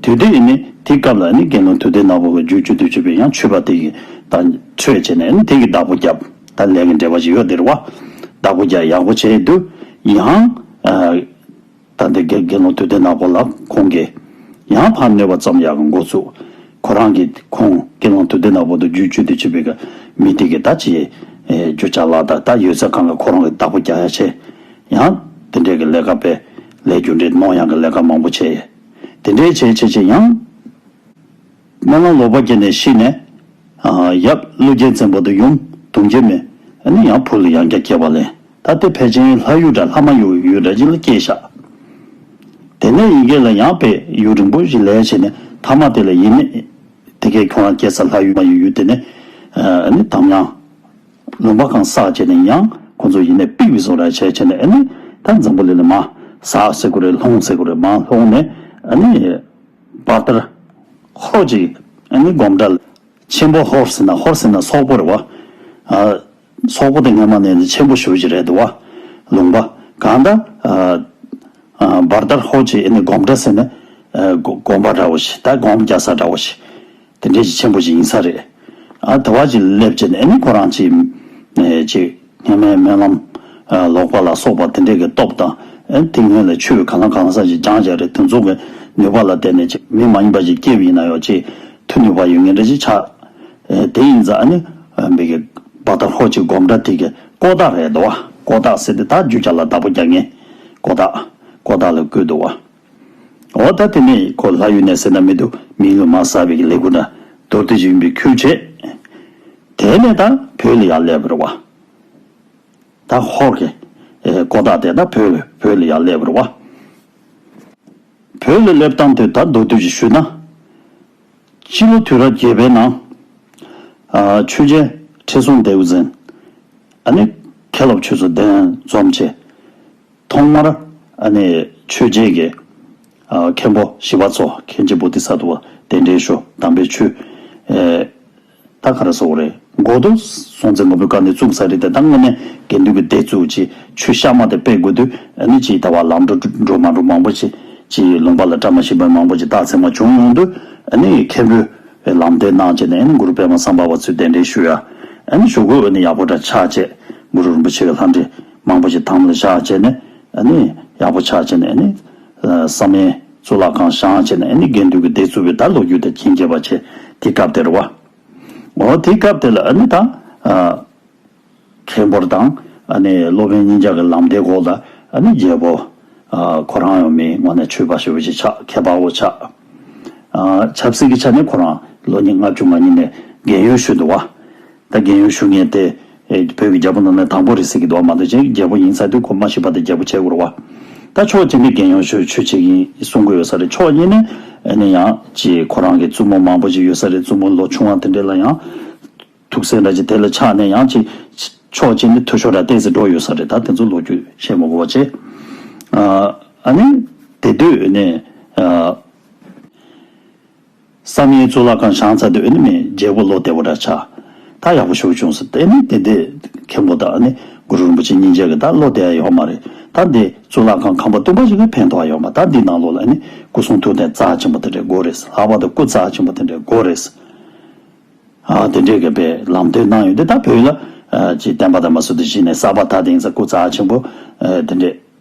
དུས་དེ་ཡིན་ནི་དེ་སྐབས་ལ་ཨ་ནི་དགེ་སློང་དུས་མཐའི་ནག་པོ་གི་རྒྱུད་སྤྱོད་དུ་བྱེད་པའི་ཡང་ཆོས་པ་དེ་གི་ད་ཁྲོས་བྱས་ནས་ཨ་ནི་དེ་གི་བདག་པོ་བརྒྱབ། ད་ལས་ཀྱི་འབྲེལ་བ་ཞིག་ཡོད་དེ་རེད་བ། བདག་པོ་བརྒྱབ་ཡག་པོ་བྱས་དུས་ཡང་། ད་ལྟའི་དགེ་དགེ་སློང་དུས་མཐའི་ནག་པོ་ལ་ཁོང་གིས་ཡང་ཕར་གནོད་པ་རྩོམ་ཡག་གི་འགོ་ཚུགས། ཁོ་རང་གིས་ཁོང་དགེ་སློང་དུས་མཐའི་ནག་པོ་དང་རྒྱུད་སྤྱོད་དུ་བྱེད་པའི་གི་མི་དེ་གི་ད་ཅི་རྒྱུ་ཅ་ལག་དང་ད་ཡོད་ཚད་གང་ག་ཁོ་རང་གི་བདག་པོ་རྒྱག་ཡག་བྱས། ཡང་དེ་འདྲའི་གི་ལས་ཀ་དཔེ་ལས་རྒྱུ་འབྲས་གནོང་ཡག་གི་ལས་ཀ་མང་པོ་བྱས། དེ་འདྲའི་བྱས་བྱས་བྱས་ཡང་། སྨོན་ལམ་ལོག་པ་བརྒྱབ་ནས་ཤི་ནས། ཨ། ཡབ་ཀླུ་རྒྱལ་བཙན་པོ་དང་ཡུམ་གདུང་རྒྱལ་མའི་ཨ་ནི་ཡང་བུ་ལ་ཡང་བསྐྱར་སྐྱེས་པ་ལས། ད་ལྟའི་ཕལ་ཆེར་ལྷ་ཡུལ་འདྲ་ལྷ་མ་ཡུལ་ཡུལ་འདྲ་ཅིག་ལ་སྐྱེས་ཤག་དེ་ནས་ཡིན་གྱི་ལ་ཡང་དཔེ་ཡུན་རིང་པོ་ཞིག་ལས་བྱས་ནས་མཐའ་མ་དེ་ལ་ཡིན་ནས། དེ་གས་ཁྱོད་རང་སྐྱེས་ས་ལྷ་ཡུལ་མ་ཡུལ་ཡུལ་དེ་ནས་ཨ་ནི་དམ་ཡང་ལུང་པ་གང་བསགས་བྱས་ནས་ཡང་ཁོ་ཚོ་ཡིན་ནས་པིག་པིག་བཟོ་ར་བྱས་བྱས་ནས་ཨ་ནི་ད་འཛམ་བུ་གླིང་ལ་མར་ཟག་ཟེར་དགོས་རེད། ལྷུང་ཟེར་དགོས་རེད། མར་ལྷུང་ནས་ཨ་ནི། བར་ལྟར་ཧོར་གྱི་ཨ་ནི་སྒོམ་གྲྭ་ཆེན་པོ། ཧོར་ཟེར་ན་ཧོར་ཟེར་ན་སོག་པོ་རེད་བ། ཨ། སོག་པོ་དེ་སྔ་མ་ནས་ནི་ཆེན་པོ་ཞེ་པོ་ཅིག་རེད་འདུག་བ། ལུང་པ་གང་ལྟར། ཨ། ཨ། བར་ལྟར་ཧོར་གྱི་ཨ་ནི་སྒོམ་གྲྭ་ཟེར་ན་ ཨ་དགོ་དགོན་པ་འདྲ་བོ་ཞིག་ད་སྒོམ་རྒྱག་ས་འདྲ་བོ་ཞིག་དེ་འདྲའི་ཞིག་ཆེན་པོ་ཞིག་ཡིན་ས་རེད། ཨ་དེ་བ་ཅིག་སླེབས་བྱས་ནས་ཨ་ནི་ཁོ་རང་ཅིག་ཨེ་ཅིག་སྔོན་མའི་སྨོན་ལམ་ཨ་ལོག་པ་ལ་སོགས་པ་དེ་འདྲའི་གི་སྟོབས་དང་། ཨ་དེ་སྔོན་ལ་ཆོས་གང་ལ་གང་ས་ཞིག་སྦྱངས་བྱས་རེད། དེ་ཚོ་གི་ནུས་པ་ལ་བརྟེན་ནས་ཅིག་མི་མ་ཡིན་པ་ཞིག་སྐྱེས་པ་ཡིན་ན་ཡང་ཅིག་མཐུ་ནུས་པ་ཡོད་མཁན་འདྲ་ཞིག་ཆགས། ཨ་དེ་ཡིན་ཙང་ཨ་ནི་ཨ་མི་གི་བ་ད་ཧོ་ཅིག་སྒོམ་གྲྭ་དེ་གི་ཀོ་ཏག་རེད་འདུག་བ། ཀོ་ཏག་ཟེར་དེ་ད་རྒྱུ་རྐྱང་ལ་བདག་པོ་རྒྱག་མཁན་ཀོ་ཏག་ཀོ་ཏག་ལ་བཀོད་འདུག་བ། འོ་ད་དེ་ནས་ཁོ་ལྷ་ཡུལ་ནས་ཟེར་ན་མི་འདུག་མི་ལུས་མ་བསགས་པའི་ལས་ཀུན་ན་མདོར་བསྡུས་ཀྱི་ཡིན་པའི་ཁུལ་བྱས། དེ་ནས་ད་བོད་ལ་ཡར་སླེབས་པ་རེད་བ། ད་ཧོར་གྱི་ཨེ་ཀོ་ཏག་དེ་ད་བོད་ལ་བོད་ལ་ཡར་སླེབས་པ་རེད་བ། བོད་ལ་སླེབས་སྟངས་དེ་ད་མདོར་བསྡུས་ཀྱི་ཞུས་ན། སྤྱི་ལོ་དུས་རབས་བརྒྱད་པའི་ནང་། ཨ་ཆོས་རྒྱལ་ཁྲི་སྲོང་ལྡེའུ་བཙན། ཨ་ནི་མཁན་སློབ་ཆོས་སུ་གདན་འཛོམས་བྱས། ཐོག་མར་ཨ་ནི་ཆོས་རྒྱལ་གྱི་ཨ་མཁན་པོ་ཞི་བ་འཚོ་མཁན་ཆེན་བོ་དྷི་ས་ཏྭ་བ་གདན་འདྲེན་ཞུ་དམ་པའི་ཆོས། ཨེ་ད་ག་རེ་ཟེར་དགོས་རེད། མགོ་ཐོག་སྲོང་བཙན་སྒམ་པོའི་སྐབས་ནས་བཙུགས་ཚར་རེད་དེ། ད་དངོས་གནས་དགེ་འདུན་གྱི་སྡེ་བཙུགས་ཅིག་ཆོས་གཤའ་མ་དེ་སྤེལ་དགོས་དུས། ཨ་ནི་ཅིག་ད་བར་ལམ་འགྲོ་འགྲོ་མ་འགྲོ་མང་པོ་ཅིག་ཅིག་ལུང་པ་ལ་བཀྲ་མ་ཤིས་པ་མང་པོ་ཅིག་རྟགས་མཚན་མ་བྱུང་ཡོང་དུས། ཨ་ནི་མཁན་པོས་ལམ་སྟོན་གནང་བྱས་ནས། ཨ་ནི་གུ་རུ་པདྨ་སམ་བྷ་བ་ཚུར་གདན་འདྲེན་ཞུ་ཡ། ཨ་ནི་ཞུ་སྒོ་ཨ་ནི་ཡག་པོ་འདྲ་ཆགས་བྱས། གུ་རུ་རིན་པོ་ཆེ་གི་ལྷ་འདྲེ་མང་པོ་ཅིག་དམ་ལ་བཞག་བྱས་ནས། ཨ་ནི་ཡག་པོ་ཆགས་བྱས་ནས། ཨ་ནི་བསམ་ཡས་གཙུག་ལག་ཁང་བཞེངས་བྱས་ནས། ཨ་ནི་དགེ་འདུན་གྱི་སྡེ་བཙུགས་པའི་ད་ལོ་རྒྱུས་དེ་མཁྱེན་གྱི་ཡོད་པ་བྱས། དེ་སྐབས་དེ་རེད་བ། འོ་དེ་སྐབས་དེ་ལ་ཨ་ནི་ད་ཨ་མཁན་པོ་དང་ཨ་ནི་སློབ་དཔོན་གཉིས་ཆ་གི་ལམ་སྟོན་འོག་ལ། ཨ་ནི་རྒྱལ་པོ་ཨ་ཁོ་རང་ཡང་མི་དངོས་གནས་ཆོས་པ་ཞེ་པོ་ཅིག་ཆགས། མཁས་པ་བོ་ཆགས། ཨ་ཆབ་སྲིད་ཀྱི་ཆ་ནས་ཁོ་རང་ལོ་ཉི་ལྔ་བཅུ་ང་གཉིས་ནས་རྒས་ཡོལ་ཞུས་འདུག་བ། ད་རྒས་ཡོལ་ཞུ་མཁན་དེ་ཨེ་བོད་ཀྱི་རྒྱལ་པོ་ནང་ནས་དང་པོ་རེད་ཟེར་གྱི་འདུག་བ། མ་གཏོགས་ཅིག་རྒྱལ་པོ་ཡིན་ཚར་དུས་ཁོ་མ་ཤི་བར་དུ་རྒྱལ་པོ་བྱེད་དགོས་རེད་བ། ད་ཕྱོགས་གཅིག་ནས་རྒས་ཡོལ་ཞུ་ཆོས་བྱེད་ཀྱི་ཡིན་གསུང་གི་ཡོད་ས་རེད། ཕྱོགས་གཉིས་ནས་ཨ་ནི་ཡང་ཅིག་ཁོ་རང་གི་བཙུན་མོ་མང་པོ་ཅིག་ཡོད་ས་རེད། བཙུན་མོ་ལོ་ཆུང་བ་དེ་འདྲས་ལ་ཡང་ཐུགས་སེམས་འདྲ་ཅིག་དེ་ལ་ཆགས་ནས། ཡང་ཅིག་ཕྱོགས་གཅིག་ནས་འཐུས་ཤོར་ར་ཏོག་ཙམ་འགྲོ་ཡོད་ས་རེད། ད་དེ་ཚོ་ལོ་རྒྱུས་བཤད་མ་དགོས་པ་བྱས། ཨ་ཨ་ནི་དེ་དུས་ནས་ཨ་བསམ་ཡས་གཙུག་ལག་ཁང་བཞེངས་ཚར་དུས། ཨ་ནི་མི་རྒྱལ་པོ་བློ་བདེ་བོ་འདྲ་ཆགས། ད་ཡག་པོ་ཞེ་པོ་བྱུང་ཟེར། དེ་ནི་དེ་དེ་མཁན་པོ་དང་ཨ་ནི་གུ་རུ་རིན་པོ་ཆེ་གཉིས་ཆ་གི་ད་བློ་བདེ་ཡ་ཡོད་མ་རེད། ད་འདི་གཙུག་ལག་ཁང་ཁང་པ་བཏུང་བ་ཞིག་གི་ཕན་ཐོགས་ཡོད་མ། ད་འདི་ནང་ལོགས་ལ་ཨ་ནི་སྐུ་གསུང་ཐུགས་རྟེན་རྩ་ཆེན་པོ་དེ་འདྲས་དགོས་རེད། ལྷག་པར་དུ་སྐུ་རྩ་ཆེན་པོ་དེ་འདྲས་དགོས་རེད། ཨ་དེ་འདྲས་གི་པའི་ལམ་སྟོན་གནང་ཡོད་དེ། ད་བོད་ལ་ཨ་ཅིག་བསྟན་པ་དར་མ་སོགས་དེ་གཞི་ནས་གསར་པ་ད་དེང་སང་སྐུ་རྩ་ཆེན་པོ་ཨ་དེ་འདྲས་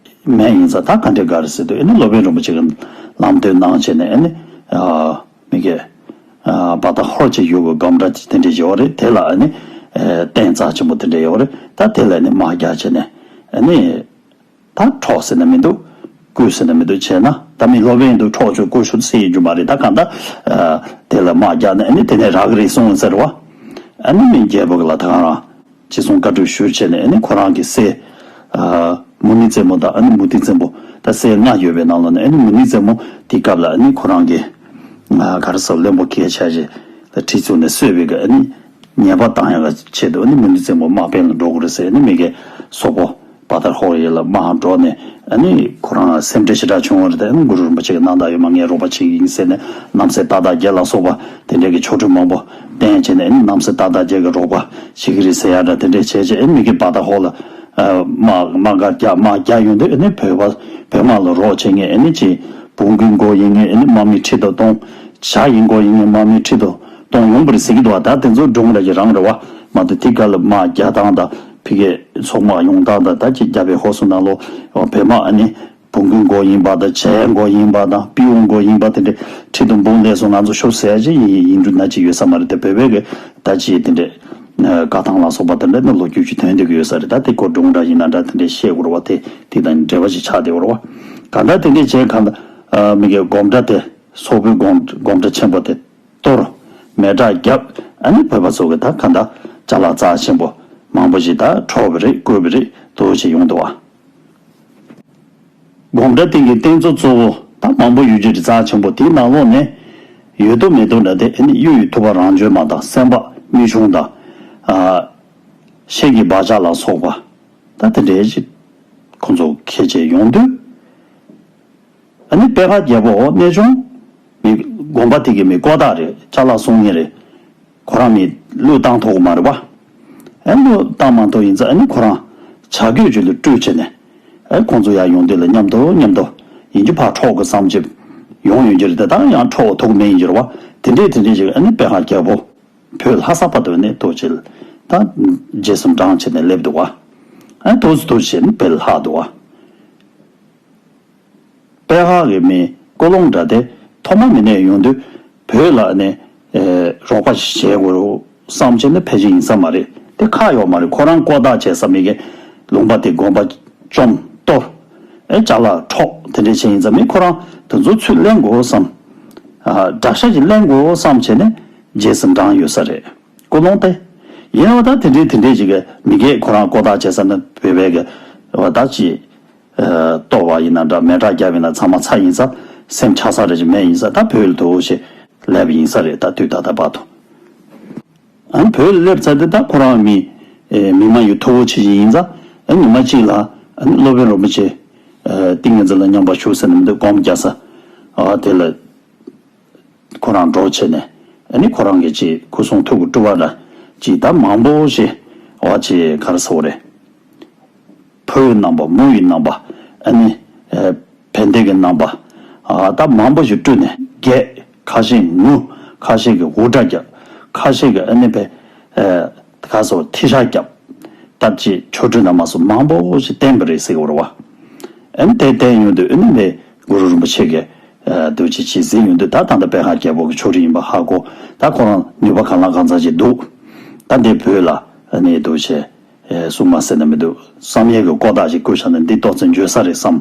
མེད་ཡིན་ཙང་། ད་ག་འདྲས་དགའ་རེད་ཟེར་དུས། ཨ་ནི་སློབ་དཔོན་རིན་པོ་ཆེ་གི་ལམ་སྟོན་གནང་བྱས་ནས། ཨ་ནི་ཨ་མི་གི་ཨ་བ་ད་ཧོར་གྱི་ཡུལ་གྱི་སྒོམ་གྲྭ་དེ་འདྲས་ཡོད་རེད། དེ་ལ་ཨ་ནི་ཨ་རྟེན་རྩ་ཆེན་པོ་དེ་འདྲས་ཡོད་རེད། ད་དེ་ལ་ཨ་ནི་དམག་རྒྱག་བྱས་ནས། ཨ་ནི་ད་འཕྲོག་ཟེར་ན་མི་འདུག་བརྐུས་ཟེར་ན་མི་འདུག་བྱས་ན། ད་མི་སློབ་དཔོན་འདུག་འཕྲོག་བཅུག་བརྐུ་བཅུག་ཟེར་ཡོང་རྒྱུ་མ་རེད། ད་གང་ལྟར་ཨ་དེ་ལ་དམག་རྒྱག་ནས། ཨ་ནི་དེ་ནས་རག་གི་རེད་གསུངས་ཟེར་བ། ཨ་ནི་མི་རྒྱལ་པོ་གི་ལ་ད་གང་རང་ཅི་གསུང་བཀའ་འཁྲོལ་ཞུས་བྱས་ནས། ཨ་ནི་ཁོ་རང་གི་སྲས་ཨ་མུ་ནི་རྩེ་མོ་དང་། ཨ་ནི་མུ་ཏིག་བཙན་པོ། ད་སྲས་ལྔ་ཡོད་པའི་ནང་ལོགས་ནས། ཨ་ནི་མུ་ནི་རྩེ་མོ་དེ་སྐབས་ལ་ཨ་ནི་ཁོ་རང་གི་ཨ་ག་རེ་ཟེར། བློན་པོ་གལ་ཆེ་ཞིག་ལ་ཁྲི་བཙུགས་ནས་གསོལ་བའི་གི། ཨ་ནི་ཉེས་པ་བཏང་ཡག་གི་ཆེད་དུ། ཨ་ནི་མུ་ནི་རྩེ་མོ་དམག་དཔོན་ལ་འགྲོ་དགོས་རེད་ཟེར། ཨ་ནི་མི་གི་སོག་པོ་བ་ད་ཧོར་ཡུལ་ལ་དམག་འགྲོ་ནས། ཨ་ནི་ཁོ་རང་སེམས་ཁྲལ་ཞེ་དྲག་བྱུང་བ་རེད། ཨ་ནི་གུ་རུ་རིན་པོ་ཆེ་གི་གནང་སྟངས་ཡོད་མ། ངས་རོགས་པ་བྱེད་ཀྱི་ཡིན་ཟེར་ནས། རྣམ་སྲས་སྟག་བདག་རྒྱལ་ལ་སོགས་པ་དེ་འདྲས་ཀྱི་ཆོ་འཕྲུལ་མང་པོ་བསྟན་བྱས་ནས། ཨ་ནི་རྣམ་སྲས་སྟག་བདག་རྒྱལ་གྱི་རོགས་པ་བྱེད་ཀྱི་རེད་ཟེར་ཡ་འདྲ་དེ་འདྲས་བྱས་བྱས། ཨ་ནི་མི་གི་བ་ད་ཧོར་ལ་ཨ་དམག་དམག་རྒྱག་དམག་རྒྱག་ཡོང་དུས། ཨ་ནི་བོད་པ་བོད་དམག་ལ་རོགས་བྱེད་མཁན། ཨ་ནི་ཅིག་བོང་གུའི་མགོ་ཡིན་མཁན། ཨ་ནི་དམག་མི་ཁྲི་དང་སྟོང་། བྱ་ཡི་མགོ་ཡིན་མཁན་དམག་མི་ཁྲི་དང་སྟོང་ཡོང་བ་རེད་ཟེར་གྱི་འདུག་བ། ད་དེ་ཚོ་སྒྲུང་འདྲ་ཅིག་རང་རེད་བ། མ་གཏོགས་དེ་ག་ལ་དམག་རྒྱག་སྟངས་དང་། ཕ་གིའི་ཚོགས་དམག་ཡོང་སྟངས་དང་། ད་ཅིག་རྒྱ་བལ་ཧོར་སོག་ནང་ལོགས་བོད་དམག་ཨ་ནི་བོང་གུའི་མགོ་ཡིན་པ་དང་། བྱའི་མགོ་ཡིན་པ་དང་། སྤྲེའུ་མགོ་ཡིན་པ་དེ་འདྲས་ཁྲི་དང་འབུམ་ལས་སོགས་ང་ཚོ་ཤོབ་ཟེར་ཡ་ཅིག་ཡིན་ཡིན་རྒྱུ་ན་ཅིག་ཡོད་ས་མ་རེད་དེ། བོད་པའི་གི་ད་ཅིག་དེ་འདྲས་ཨ་བཀའ་ཐང་ལ་སོགས་པ་དེ་འདྲས་ནི་ལོ་རྒྱུས་ཅིག་ཐོན་བསྡད་ཀྱི་ཡོད་ས་རེད། ད་དེ་སྐོར་སྒྲུང་འདྲ་ཡིན་ན་འདྲ་དེ་འདྲས་བཤད་དགོས་རེད་བ། དེ་དེ་དང་འབྲེལ་བ་ཅིག་ཆགས་བསྡད་ཡོད་རེད་བ། གང་ལྟར་དེ་འདྲས་བྱས། གང་ལྟར་ཨ་མི་གི་སྒོམ་གྲྭ་དེ། སོག་པོའི་སྒོམ་སྒོམ་གྲྭ་ཆེན་པོ་དེ་གཏོར། མེ་སྲེག་བརྒྱབ། ཨ་ནི་བོད་པ་ཚོ་གི་ད་ག་འདྲ་ཅ་ལག་རྩ་ཆེན་པོ་མང་པོ་ཞིག་ད་འཕྲོག་པ་རེད། བརྐུས་པ་རེད། དེ་འདྲ་ཞིག་ཡོང་འདུག་བ། སྒོམ་གྲྭ་སྟེང་གི་རྟེན་གཙོ་གཙོ་བོ་ད་མང་པོ་ཡོད་ཀྱི་རེད། རྩ་ཆེན་པོ་དེའི་ནང་ལོགས་ནས་ཡོད་མདོག་མེད་མདོག་འདྲ་དེ། ཨ་ནི་གཡུ་ཡི་ཐུབ་པ་རང་བྱོན་མ་དང་། སེམས་དཔའ་མི་ཆུང་དང་། ཨ་ཤེལ་གྱི་སྦ་ལྕག་ལ་སོགས་པ་ད་དེ་འདྲའི་ཅིག་ཁོང་ཚོ་འཁྱེར་བྱས་ཡོང་དུས། ཨ་ནི་པད་དཀར་རྒྱལ་པོ་གནས་ཆུང་མི་དགོན་པ་དེ་གི་མི་ཀོ་ཏག་རེད། ཅ་ལག་བཙོང་མཁན་རེད། ཁོ་རང་མི་བློས་བཏང་ཐུབ་ཀྱི་མ་རེད་བ། ཨ་བློས་བཏང་མ་ཐུབ་ཡིན་ཙང་། ཨ་ནི་ཁོ་རང་བྱ་རྒོད་ཅིག་ལ་སྤྲོད་བྱས་ནས། ཨ་ཁོང་ཚོ་ཡར་ཡོང་དུས་ལ་མཉམ་དུ་མཉམ་དུ་ཡིན་གྱི་ཕར་འཕྲོག་དགོས་བསམ་བྱས། ཡོང་ཡོད་ཀྱི་རེད། དེ་དག་ཡང་འཕྲོ་ཐུག་མེད་ཡིན་གྱི་རེད་བ། དེ་འདྲས་དེ་འདྲས་ཅིག་ཨ་ནི་པད་ཧ་རྒྱལ་པོ་བོད་ལྷ་ས་བར་དུ་ནས་ཐུག་ཅིག་ད་རྗེས་སུ་འབྲང་བྱས་ནས་སླེབས་འདུག་བ། ཨ་ཐུག་སུ་ཐུག་བྱས་ནས་བོད་ལྷག་འདུག་བ། པད་ཧ་གི་མི་ཀུན་སློང་འདྲ་དེ་ཐོག་མ་མི་ནས་ཡོང་དུས་བོད་ལ་ནི་ཨེ་རོགས་པ་ཞིག་བྱེད་དགོས་རེད་བསམ་བྱས་ནས་ཕལ་ཆེར་ཡིན་ས་མ་རེད། དེ་ཁག་ཡོད་མ་རེད། ཁོ་རང་ལྐོག་ལྟ་བྱེད་ས་མི་གི་ལུང་པ་དེ་དགོན་པ་བཅོམ་གཏོར་ཨེ་ཅ་ལག་འཕྲོག་དེ་འདྲས་བྱས་ཡིན་ས་མེད། ཁོ་རང་དེ་ཚོ་ཚུར་ལེན་དགོས་བསམ། ཨ་དགྲ་ཤ་ཅིག་ལེན་དགོས་བསམ་བྱས་ནས་རྗེས་སུ་འབྲང་ཡོད་ས་རེད། ཀུན་སློང་དེ། ཡིན་ནའང་ད་དེ་འདྲས་དེ་འདྲས་ཅིག་གི་མི་སྒེར་ཁོ་རང་ལྐོག་ལྟ་བྱེད་ས་ནི་བོད་པའི་གི་བ་ད་ཅི། གཏོར་བ་ཡིན་ན་འདྲ་མེ་དྲག་བརྒྱབ་ཡིན་ན་ཚང་མ་ཚར་ཡིན་ས། སེམས་ཆགས་ས་རེ་ཅིག་མེད་ཡིན་ས། ད་བོད་ལ་དུ་ཞེས་སླེབས་ཡིན་ས་རེད། ད་དུས་ད་ལྟ་བར་དུ། ཨ་ནི་བོད་ལ་སླེབས་ཚར་དུས་ད་ཁོ་རང་མི་མི་མང་ཡུལ་མཐོ་བོ་ཆེ་ཞིག་ཡིན་ས། ཨ་ཉི་མ་གཅིག་ལ་ཨ་ནི་སློབ་དཔོན་རིན་པོ་ཆེ་ཏིང་ངེ་འཛིན་ལ་མཉམ་པར་བཞུགས་ཟེར་ནས་མི་འདུག་སྒོམ་རྒྱག་ས། ཨ་དེ་ལ། ཁོ་རང་འགྲོ་བྱས་ནས་ཨ་ནི་ཁོ་རང་གི་ཅིག་སྐུ་གསུང་ཐུགས་ཀྱི་སྤྲུལ་པ་འདྲ་ཅིག་ད་མང་པོ་ཞིག་འོ་ཅིག་ག་རེ་ཟེར་དགོས་རེད། ཕོ་ཡི་རྣམ་པ་མོ་ཡི་རྣམ་པ་ཨ་ནི་ཨེ་བན་དེ་གི་རྣམ་པ་ཨ་ད་མང་པོ་ཞིག་སྤྲུལ་ནས་བགད་ཁ་ཤས་ངུ་ཁ་ཤས་ཀྱི་འུར་སྒྲ་རྒྱབ་ཁ་ཤས་ཀྱི་ཨ་ནི་བས་ཨེ་ག་རེ་ཟེར་དགོས་ཐི་ཤ་རྒྱབ། ད་ཅི་ཆོ་འཕྲུལ་རྣམ་པ་སོགས་མང་པོ་ཞིག་བསྟན་པ་རེད་ཟེར་གྱི་ཡོད་རེད་བ། ཨ་ནི་དེ་བསྟན་ཡོང་དུས་ཨ་ནི་ནས་གུ་རུ་རིན་པོ་ཆེ་གིས་ཨ་འདུ་བྱེད་ཅིག་གཟིགས་ཡོང་དུས་ད་ད་ལྟ་པད་ཧ་རྒྱལ་པོ་གི་ཆོ་འཕྲུལ་ཡིན་པ་ཧ་གོ། ད་ཁོ་རང་ནུས་པ་གང་ལ་གང་འཚམ་ཞིག་འདུག་ད་འདི་བོད་ལ་ཨ་ནི་འདུ་བྱེད་ཨ་སྲུང་མ་ཟེར་ན་མི་འདུག་བསམ་ཡས་ཀྱི་ཀོ་ཐག་ཅིག་བརྐོས་བཞག་ན་འདི་ཏོག་ཙམ་འཇོན་ས་རེད་བསམ།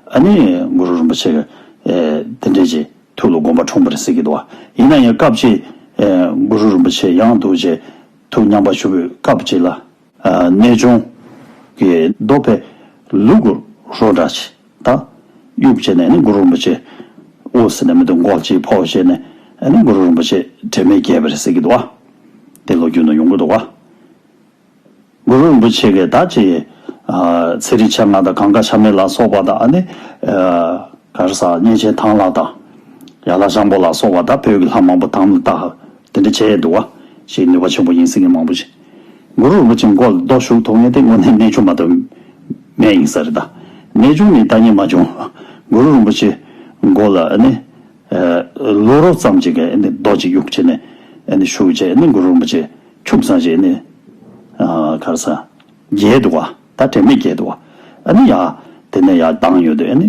ཨ་ནི་གུ་རུ་རིན་པོ་ཆེ་གིས་ཨ་དེ་འདྲས་ཅིག་ཐུགས་ལ་དགོངས་པ་འཁྲུངས་པ་རེད་ཟེར་གྱི་འདུག་བ། ཡིན་ན་ཡང་སྐབས་ཅིག་ཨ་གུ་རུ་རིན་པོ་ཆེ་ཡང་འདུ་བྱེད་ཐུགས་མཉམ་པར་བཞུགས་པའི་སྐབས་ཅིག་ལ། ཨ་གནས་ཆུང་གི་རྡོ་པའི་ལུག་གི་རོ་འདྲ་ཞིག་ད་གཡུག་བྱས་ནས་ནི་གུ་རུ་རིན་པོ་ཆེ་དབུ་ཟེར་ནས་མི་འདུག་མགོ་གཅིག་ཕོག་བྱས་ནས་ཨ་ནི་གུ་རུ་རིན་པོ་ཆེ་དྲན་མེད་བརྒྱལ་བ་རེད་ཟེར་གྱི་འདུག་བ། དེ་ལོ་རྒྱུས་ནང་ཡོང་གི་འདུག་བ། གུ་རུ་རིན་པོ་ཆེ་གིས་ད་ཅི་ཨ་ཚེ་རིང་མཆེད་ལྔ་དང་གངས་དཀར་ཆབ་མེ་ལ་སོགས་པ་དང་ཨ་ནི་ཨ་ག་རེ་ཟེར་གཉན་ཆེན་ཐང་ལྷ་དང་ཡ་ལྷ་ཤམ་པོ་ལ་སོགས་པ་ད་བོད་ཀྱི་ལྷ་མང་པོ་དམ་ལ་བཏགས་དེ་འདྲ་བྱས་འདུག་བ། ཞེས་ནུས་པ་ཆེན་པོ་ཡིན་ཟེར་མཁན་མང་པོ་ཞིག་གུ་རུ་རིན་པོ་ཆེ་མགོ་ལ་རྡོ་གཞུས་ཐུབ་མཁན་དེ་དངོས་གནས་གནས་ཆུང་མ་གཏོགས་མེད་ཡིན་ས་རེད་ད། གནས་ཆུང་ནི་ལྟ་ཉན་མ་བྱུང་། གུ་རུ་རིན་པོ་ཆེ་མགོ་ལ་ཨ་ནི་ལོ་རོ་ཙམ་ཅིག་གི་ཨ་ནི་རྡོ་ཅིག་གཡུགས་བྱས་ནས་ཨ་ནི་གཞུས་བྱས་ཨ་ནི་གུ་རུ་རིན་པོ་ཆེ་ཁྱུག་ཙམ་ཞིག་ཨ་ནི་ག་རེ་ཟེར་བརྒྱལ་འདུག་བ། ད་དྲན་མེད་བརྒྱལ་འདུག་བ། ཨ་ནི་ཡ་དེ་ནས་ཡར་ལྡང་ཡོང་དུས་ཨ་ནི་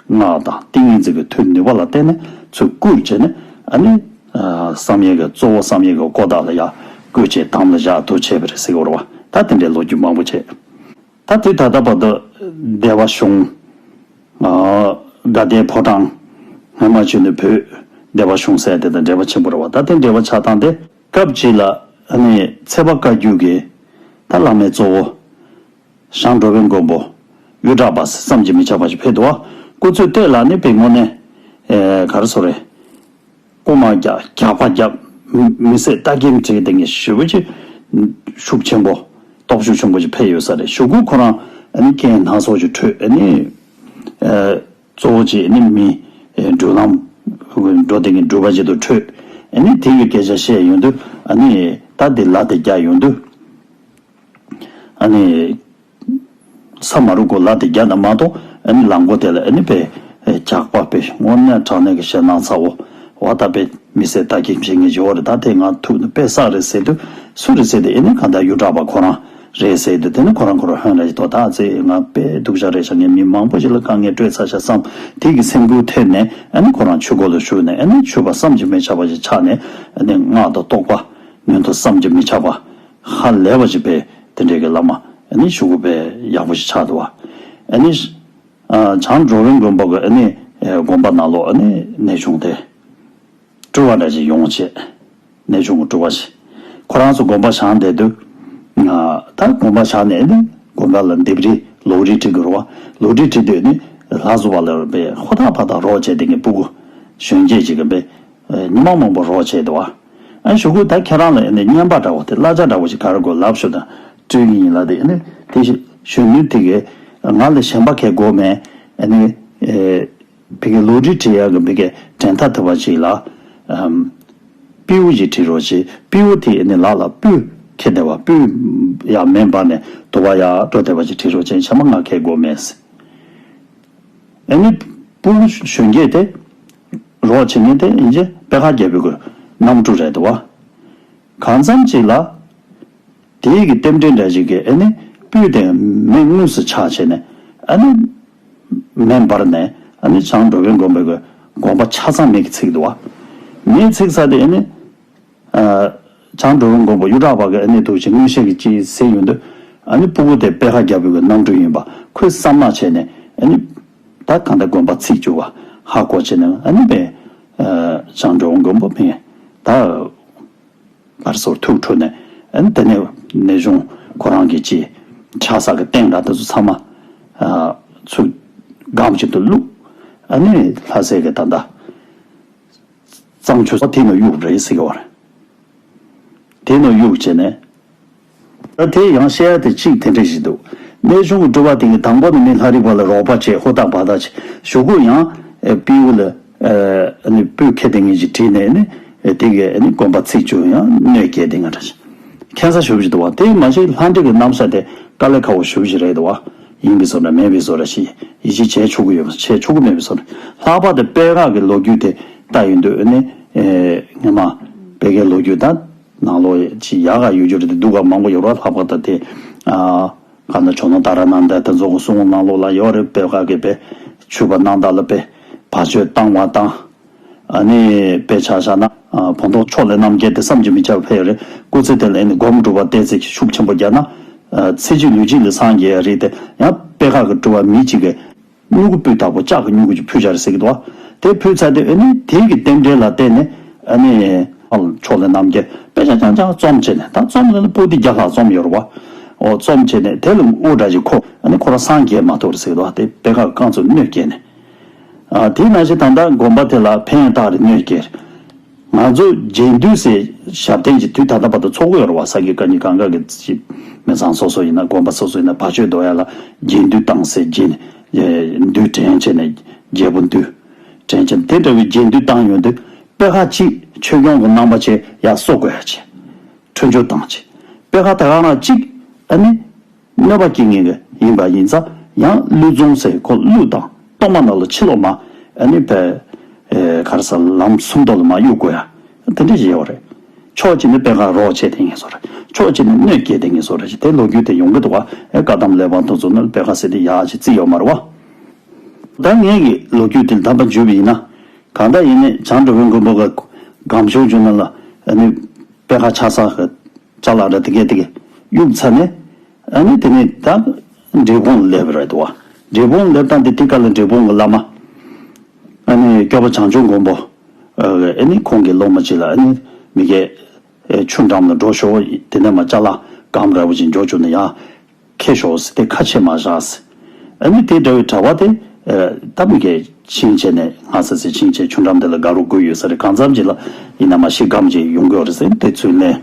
སྔགས་དང་ཏིང་ངེ་འཛིན་གྱི་མཐུ་ནུས་པ་ལ་བརྟེན་ནས་ཚུར་བསྐུལ་བྱས་ནས་ཨ་ནི་བསམ་ཡས་ཀྱི་གཙོ་བོ་བསམ་ཡས་ཀྱི་ཀོ་ཐག་ལ་ཡར་བསྐུལ་བྱས་དམ་ལ་བཞག་ཐུགས་ཆེ་བ་རེད་ཟེར་གྱི་ཡོད་རེད་བ། ད་དེ་འདྲའི་ལོ་རྒྱུས་མང་པོ་བྱས། ད་དེ་ད་ལྟ་བར་དུ་སྡེ་པ་གཞུང་། ཨ་དགའ་ལྡན་ཕོ་བྲང་། སྔོན་མ་བྱས་ནས་བོད་སྡེ་པ་གཞུང་ཟེར་དེ་དང་འབྲེལ་བ་ཆེན་པོ་རེད་བ། ད་དེ་འབྲེལ་བ་ཆགས་སྟངས་དེ་སྐབས་གཅིག་ལ་ཨ་ནི་ཚེ་དཔག་བཀའ་བརྒྱུད་ཀྱི་ད་བླ་མའི་གཙོ་བོ་ཞང་འགྲོ་བའི་མགོན་པོ་གཡུ་བྲག་པ་བསམ་གྱིས་མི་ཁྱབ་པ་ཞིག་ཕེབས་འདུག་བ། སྐུ་ཚེ་སྟོད་ལ་ནི་དཔེ་དངོས་གནས་ཨེ་ག་རེ་ཟེར་རེད། རྐུ་མ་རྒྱག་རྒྱག་པ་རྒྱབ། མི་མི་བསད་ལྟ་གིན་བྲིས་དེ་ངས་ཞེ་པོ་ཅིག་ཤུགས་ཆེན་པོ་སྟོབས་ཤུགས་ཆེན་པོ་ཅིག་ཕེབས་ཡོད་ས་རེད། གཞུག་གུ་ཁོ་རང་ཨ་ནི་རྐྱེན་སྣ་ཚོགས་ཅིག་འཕྲད་ཨ་ནི་ཨ་གཙོ་བོ་ཅིག་ཨ་ནི་མི་ཨ་འགྲུལ་ལམ་འགྲོ་དེ་ངས་འགྲུལ་པ་ཅིག་ཏུ་འཕྲད་ཨ་ནི་དེ་ཡི་སྐད་ཆ་བཤད་ཡོང་དུས་ཨ་ནི་ད་དེ་ལ་དེ་རྒྱག་ཡོང་དུས། ཨ་ནི། ས་མ་རུ་གོ་ལ་དེ་རྒྱ་ན་མ་གཏོགས་ཨ་ནི་ལམ་མགོ་དེ་ལ་ཨ་ནི་པའི་ཇག་པ་པའི་དངོས་གནས་དྲང་གནས་ཀྱི་ཞེད་སྣང་ཚ་བོ་བ་ད་པའི་མི་སེར་ལྟ་གིན་བྱེད་ངེས་ཡོད་རེད། ད་དེ་ང་ཐུག་ནས་དཔེ་བསགས་རེད་ཟེར་དུས་སུ་རེད་ཟེར་དུས་ཨ་ནི་གང་ལྟར་གཡུ་བྲག་པ་ཁོ་རང་རེད་ཟེར་དུས་དེ་ནི་ཁོ་རང་ཁོ་རང་ཧོན་རེད་ཅེས་དོ་ད་ཚེ་ང་དཔེ་སྡུག་ཅག་རེད་ཤག་ངས་མི་མང་པོ་ཞིག་ལ་དཀའ་ངལ་སྤྲོད་ཚར་ཤག་བསམ་དེ་གི་སེམས་འགུལ་ཐེབས་ནས་ཨ་ནི་ཁོ་རང་ཆོས་སྒོ་ལ་ཞུགས་ནས་ཨ་ནི་ཆོས་པ་བསམ་གྱིས་མི་ཁྱབ་པ་ཞིག་ཆགས་ནས་ཨ་ནི་སྔགས་དང་རྟོགས་པ་ཉོན་ཐོས་བསམ་གྱིས་མི་ཁྱབ་པ། ཧ་ལས་པ་ཞིག་པས་དེ་འདྲའི་གི་བླ་མ་ཨ་ནི་ཞུ་དགོས་པས་ཡག་པོ་ཞིག་ཆགས་འདུག་བ། ཨ་ནི་ཨ་བྱང་འགྲོ་བའི་མགོན་པོ་གི་ཨ་ནི་ཨེ་དགོན་པ་ནང་ལོགས་ཨ་ནི་གནས་ཆུང་དེ་སྤྲུལ་བ་འདྲ་ཞིག་ཡོང་བྱས། གནས་ཆུང་གི་སྤྲུལ་བ་ཞིག་ཁོ་རང་ཚོ་དགོན་པ་བཞེངས་བསྡད་དུས། ཨ་ད་དགོན་པ་བཞེངས་ནས་ཨ་ནི་དགོན་པ་ལ་ལྡེབས་རིས་ལོ་རིས་བྲིས་དགོས་རེད་བ། ལོ་རིས་བྲིས་དུས་ཨ་ནི་ལྷ་བཟོ་བ་ལ་པས་ཧོ་ཐག་ཕ་ཐག་རོགས་བྱས་དེ་ངས་སྤུ་གུ་གཞོན་སྐྱེས་ཅིག་གི་པས་ཉི་མ་མང་པོ་རོགས་བྱས་འདུག་བ། ཨ་ཞུ་གུ་ད་ཁྱེད་རང་ལ་ཨ་ནི་བརྙན་པར་འདྲ་བོ་དེ་གླ་ཆ་འདྲ་བོ་ཞིག་ག་རེ་དགོས་ལབ་ཞུ་དང་སྤྲོད་ཀྱི་ཡིན་ལབ་དེ་ཨ་ནི་དེ་ཞིག་གཞོན་ནུ་དེ་གས་ང་ལ་གཞན་པ་གས་དགོས་མེད། ཨ་ནི་ཨེ་བི་གའི་ལོ་རྒྱུས་བྲིས་ཡག་གི་བི་གའི་དྲན་ཐག་ཐུབ་པ་ཞིག་ལ་ཨམ་པིའུ་ཞིག་བྲིས་རོགས་ཞེས་པིའུ་དེ་ཨ་ནི་ལག་ལ་སྤུས་ཁྱེར་བསྡད་པ་སྤུས་ཡག་མེ་འབར་ནས་དུ་བ་ཡག་འགྲོ་བསྡད་པ་ཞིག་བྲིས་རོགས་བྱས་ཤ་མ་ང་གས་དགོས་མེད། ཨ་ནི་སྤུ་གུ་གཞོན་སྐྱེས་དེ་ རོགས་བྱེད་མཁན་དེ་ཡིན་གྱི་པད་ཁ་རྒྱལ་པོའི་གི་གནམ་གྲུ་རེད་འདུག་བ། གང་འཚམ་ཅིག་ལ། དེའི་གི་རྟེན་འབྲེལ་འདྲ་ཞིག་གི་ཨ་ནི་སྤུས་དེ་མེ་དངོས་སུ་ཆགས་བྱས་ནས་ཨ་ནི་མེ་འབར་ནས་ཨ་ནི་བྱང་འགྲོ་བའི་མགོན་པོའི་གི་དགོན་པ་ཆ་ཚང་མེ་གི་ཚིག་འདུག་བ། མེ་ཚིག་ས་དེ་ཨ་ནི། བྱང་འགྲོ་བའི་མགོན་པོ་གཡུ་བྲག་པ་གི་ཨ་ནི་འདུག་ཅིང་མངོན་ཤེས་ཀྱི་ཅི་ཟེར་ཡོང་དུས་ཨ་ནི་སྤུ་གུ་དེ་པད་ཁ་རྒྱལ་པོའི་གི་གནམ་གྲུ་ཡིན་པ་ཁོས་བསམ་མནོ་བྱས་ནས་ཨ་ནི་ད་གང་ལྟར་དགོན་པ་ཚིག་བཅུག་པ་ཧ་གོ་བྱས་ནས་ཨ་ནི་པས་བྱང་འགྲོ་བའི་མགོན་པོ་མེ་ད་བར་སོར་ཐུགས་འཁྲུགས་ནས་ཨ་ནི་དེ་ནས་གནས་ཆུང་ཁོ་རང་གི་ཅི་ཆགས་ས་གི་སྟེང་ར་དེ་ཚོ་ཚང་མ་ཚུར་སྒམ་གཅིག་ཏུ་བླུགས། ཨ་ནི་ལྷ་སའི་གི་ད་ལྟ། གཙང་ཆུ་དེ་ནང་གཡུག་རེད་ཟེར་གྱི་བ་རེད། དེ་ནང་གཡུག་བྱས་ནས། ད་དེ་ཡང་བཤད་ཡ་དེ་གཅིག་དེ་འདྲ་ཞིག་འདུག་གནས་ཆུང་གི་སྤྲུལ་པ་དེ་གི་དང་པོ་ནས་མི་ལྷ་རིག་པ་ལ་རོགས་པ་བྱས་ཧུར་ཐག་བར་ཐག་བྱས་གཞུག་གུ་ཡང་། ཨེ་པིའུ་ལ། ཨ་ནི་སྤུས་ཁེ་དེ་ངེས་ཀྱི་བྲིས་ནས་ནི། ཨེ་དེ་གི་ཨ་ནི་དགོན་པ་ཚིག་བཅུག་ཡང་གནོད་སྐྱེལ་དེ་ང་འདྲ་ཞིག་ཁྱད་མཚར་ཞེ་པོ་ཞིག་འདུག་བ། དེ་མ་གཞི་ལྷ་འདྲེ་གི་གནམ་ས་དེ་དཀའ་ལས་ཁག་པོ་ཞེ་པོ་ཞིག་རེད་འདུག་བ། ཡིན་པའི་བཟོ་འདྲ་མེད་པའི་བཟོ་འདྲ་ཞིག་ཡིད་ཆེས་བྱེད་ཆོག་གི་ཡོད་པ་བྱེད་ཆོག་གི་མེད་པའི་བཟོ་འདྲ། ལྷག་པར་དུ་པད་ཁ་གི་ལོ་རྒྱུས་དེ་ལྟ་ཡོང་དུས་ཨ་ནི། ཨེ་སྔོན་མ་བོད་སྐད་ལོ་རྒྱུས་དང་ནང་ལོགས་ཅིག་ཡག་ག་ཡོད་རྒྱུ་རེད་དེ་སྡུག་ག་མང་པོ་ཡོད་ར། ལྷག་པར་དུ་དེ་ཨ་ག་ན་ཇོ་ནང་ཏཱ་ར་ནཱ་ད་དེ་ཚོ་གི་གསུང་ནང་ལོགས་ལ་ཡོད་རེད། པད་ཁ་གི་པད་ཆོས་པ་རྣམ་དག་ལ་པད་བར་ཆད་བཏང་བ་དང་། ཨ་ནི་དཔེ་ཆ་བཞག་ན་ཨ་བོན་ཐོག་ཕྱོགས་ལས་རྣམ་རྒྱལ་དེ་བསམ་གྱིས་མི་ཁྱབ་པ་ཕེབས་ཡོད་རེད། སྐུ་ཚེ་དེ་ལ་ཨ་ནི་སྒོམ་སྒྲུབ་པ་བསྟན་ཚིག་ཤུགས་ཆེན་པོ་བརྒྱབ་ན་ཨ་ཚེ་གཅིག་ལུས་གཅིག་ལ་སངས་རྒྱས་ཡ་རེད་དེ། ཡང་པད་ཁ་གི་སྤྲུལ་པ་མི་གཅིག་གིས་སྨྱུ་གུ་སྤུས་དག་པོ་ལྕགས་ཀྱི་སྨྱུ་གུ་ཅིག་ཕུལ་བཞག་རེད་ཟེར་གྱི་འདུག་བ། དེ་ཕུལ་ཚར་དུས་ཨ་ནི་དེ་གི་རྟེན་འབྲེལ་ལ་བརྟེན་ནས་ཨ་ནི་ཕྱོགས་ལས་རྣམ་རྒྱལ་དཔེ་ཆ་རྐྱང་རྐྱང་རྩོམ་བྱས་ནས། ད་རྩོམ་ལ་ལ་པོ་ཏི་བརྒྱ་ལྷག་རྩོམ་ཡོད་རེད་བ། འོ་རྩོམ་བྱས་ནས་དེ་ལ་དབུ་འདྲ་ཞིག་ཁོ་ཨ་ནི་ཁོ་རང་སངས་རྒྱས་མ་ཐུབ་རེད་ཟེར་གྱི་འདུག་བ། དེ་པད་ཁ་གི་རྐང་བཙུགས་གནོད་སྐྱེལ་ནས། ཨ་དེ་ནང་བཞིན་ད་ལྟ་དགོན་པ་དེ་ལ་ཕན་བཏགས་རེད་གནོད་སྐྱེལ་རེད། ང་ཚོ་རྗེས་ཟློས་ཟེར་ཞབས་བརྟན་གྱི་དུས་ད་ལྟ་བར་དུ་ཚོགས་ཀྱི་ཡོད་རེད་བ། ས་དགེ་བཀའ་རྙིང་གང་ག་གི་ཅིག་མི་ཚང་སོ་སོ་ཡིན་ན་དགོན་པ་སོ་སོ་ཡིན་ན་བར་ཆད་ཟློག་ཡ་ལ་རྗེས་ཟློས་བཏང་ཟེར། རྗེས་ཟློས་དྲན་བྱས་ནས་རྒྱལ་པོ་འདུས་དྲན་བྱས་ནས་དེ་འདྲ་བའི་རྗེས་ཟློས་བཏང་ཡོང་དུས་པད་ཁ་གཅིག་ཆོས་སྐྱོང་གི་རྣམ་པ་ཅན་ཡར་གསོ་དགོས་ཡ་བྱས། འཕྲིན་སྦྱོར་བཏང་བྱས། པད་ཁ་ད་ག་རང་གཅིག་ཨ་ནི། གནོད་པ་སྐྱེལ་མཁན་གྱི་ཡིན་པ་ཡིན་ཙང་ཡང་ཀླུ་རྫོང་ཟེར་ཁོ་ཀླུ་དང་གཏོར་མ་ནང་ལ་ཕྱི་ལོགས་མ་ཨ་ནི་པའི་ཨེ་ག་རེ་ཟེར་ལམ་སུམ་མདོ་ལ་མ་གཡུག་དགོས་ཡ་དེ་འདྲ་ཞིག་ཡོད་རེད། ཕྱོགས་གཅིག་ནས་པད་ཁ་རོགས་བྱེད་དེ་ངེས་སོ་རེད། ཕྱོགས་གཅིག་ནས་གནོད་སྐྱེལ་དེ་ངེས་སོ་རེད། དེ་ལོ་རྒྱུས་དེ་ཡོང་གི་འདུག་བ། ཨེ་བཀའ་གདམས་གླེགས་བམ་དེ་ཚོ་ནང་པད་ཁ་ཟེར་དེ་ཡག་ཅིག་བརྩི་ཡོད་མ་རེད་བ། ད་ངས་ཀྱི་ལོ་རྒྱུས་དེ་དམ་པ་འཇུས་པ་ཡིན་ན་གང་ལྟར་ཡིན་ནས་བྱང་འགྲོ་བའི་མགོན་པོ་གི་སྒམ་ཆུང་ཆུང་ནང་ལ་ཨ་ནི་པད་ཁ་ཆགས་ས་གི་ཅ་ལག་ར་དེ་གས་དེ་གས་གཡུག་ཚར་ནས། ཨ་ནི་དེ་ནས་ད་འབྲས་སྤུངས་ལ་སླེབས་རེད་འདུག་བ། འབྲས་སྤུངས་སླེབས་སྟངས་དེ་དེ་ག་ལ་འབྲས་སྤུངས་ཀྱི་བླ་མ། ཨ་ནི་སྐྱོབ་པ་བྱང་ཆུབ་མགོན་པོ། ཨ་ནི་ཁོང་གི་སློབ་མ་ཅིག་ལ་ཨ་ནི་མི་གས་ཆུ་འགྲམ་ལ་འགྲོ་ཤོག་དེ་ནས་མར་ཅ་ལག་སྒམ་འདྲ་བོ་ཅིག་འཇོག་བཅུག་ནས་ཡར་འཁྱེར་ཤོག་ཟེར། དེ་ཁ་ཕྱེ་མ་བཞག་ཟེར། ཨ་ནི་དེ་འདྲ་བའི་གྲྭ་པ་དེ་ད་མི་གས་ཕྱིན་བྱས་ནས་ང་ས་ཟེར་ཕྱིན་བྱས་ཆུ་འགྲམ་དེ་ལ་དགའ་རོགས་དགོས་ཡོད་ས་རེད། གང་འཚམ་ཅིག་ལ་ཡིན་ན་མ་ཤི་སྒམ་ཅིག་ཡོང་གི་ཡོད་རེད་ཟེར། དེ་ཚུར་ལེན།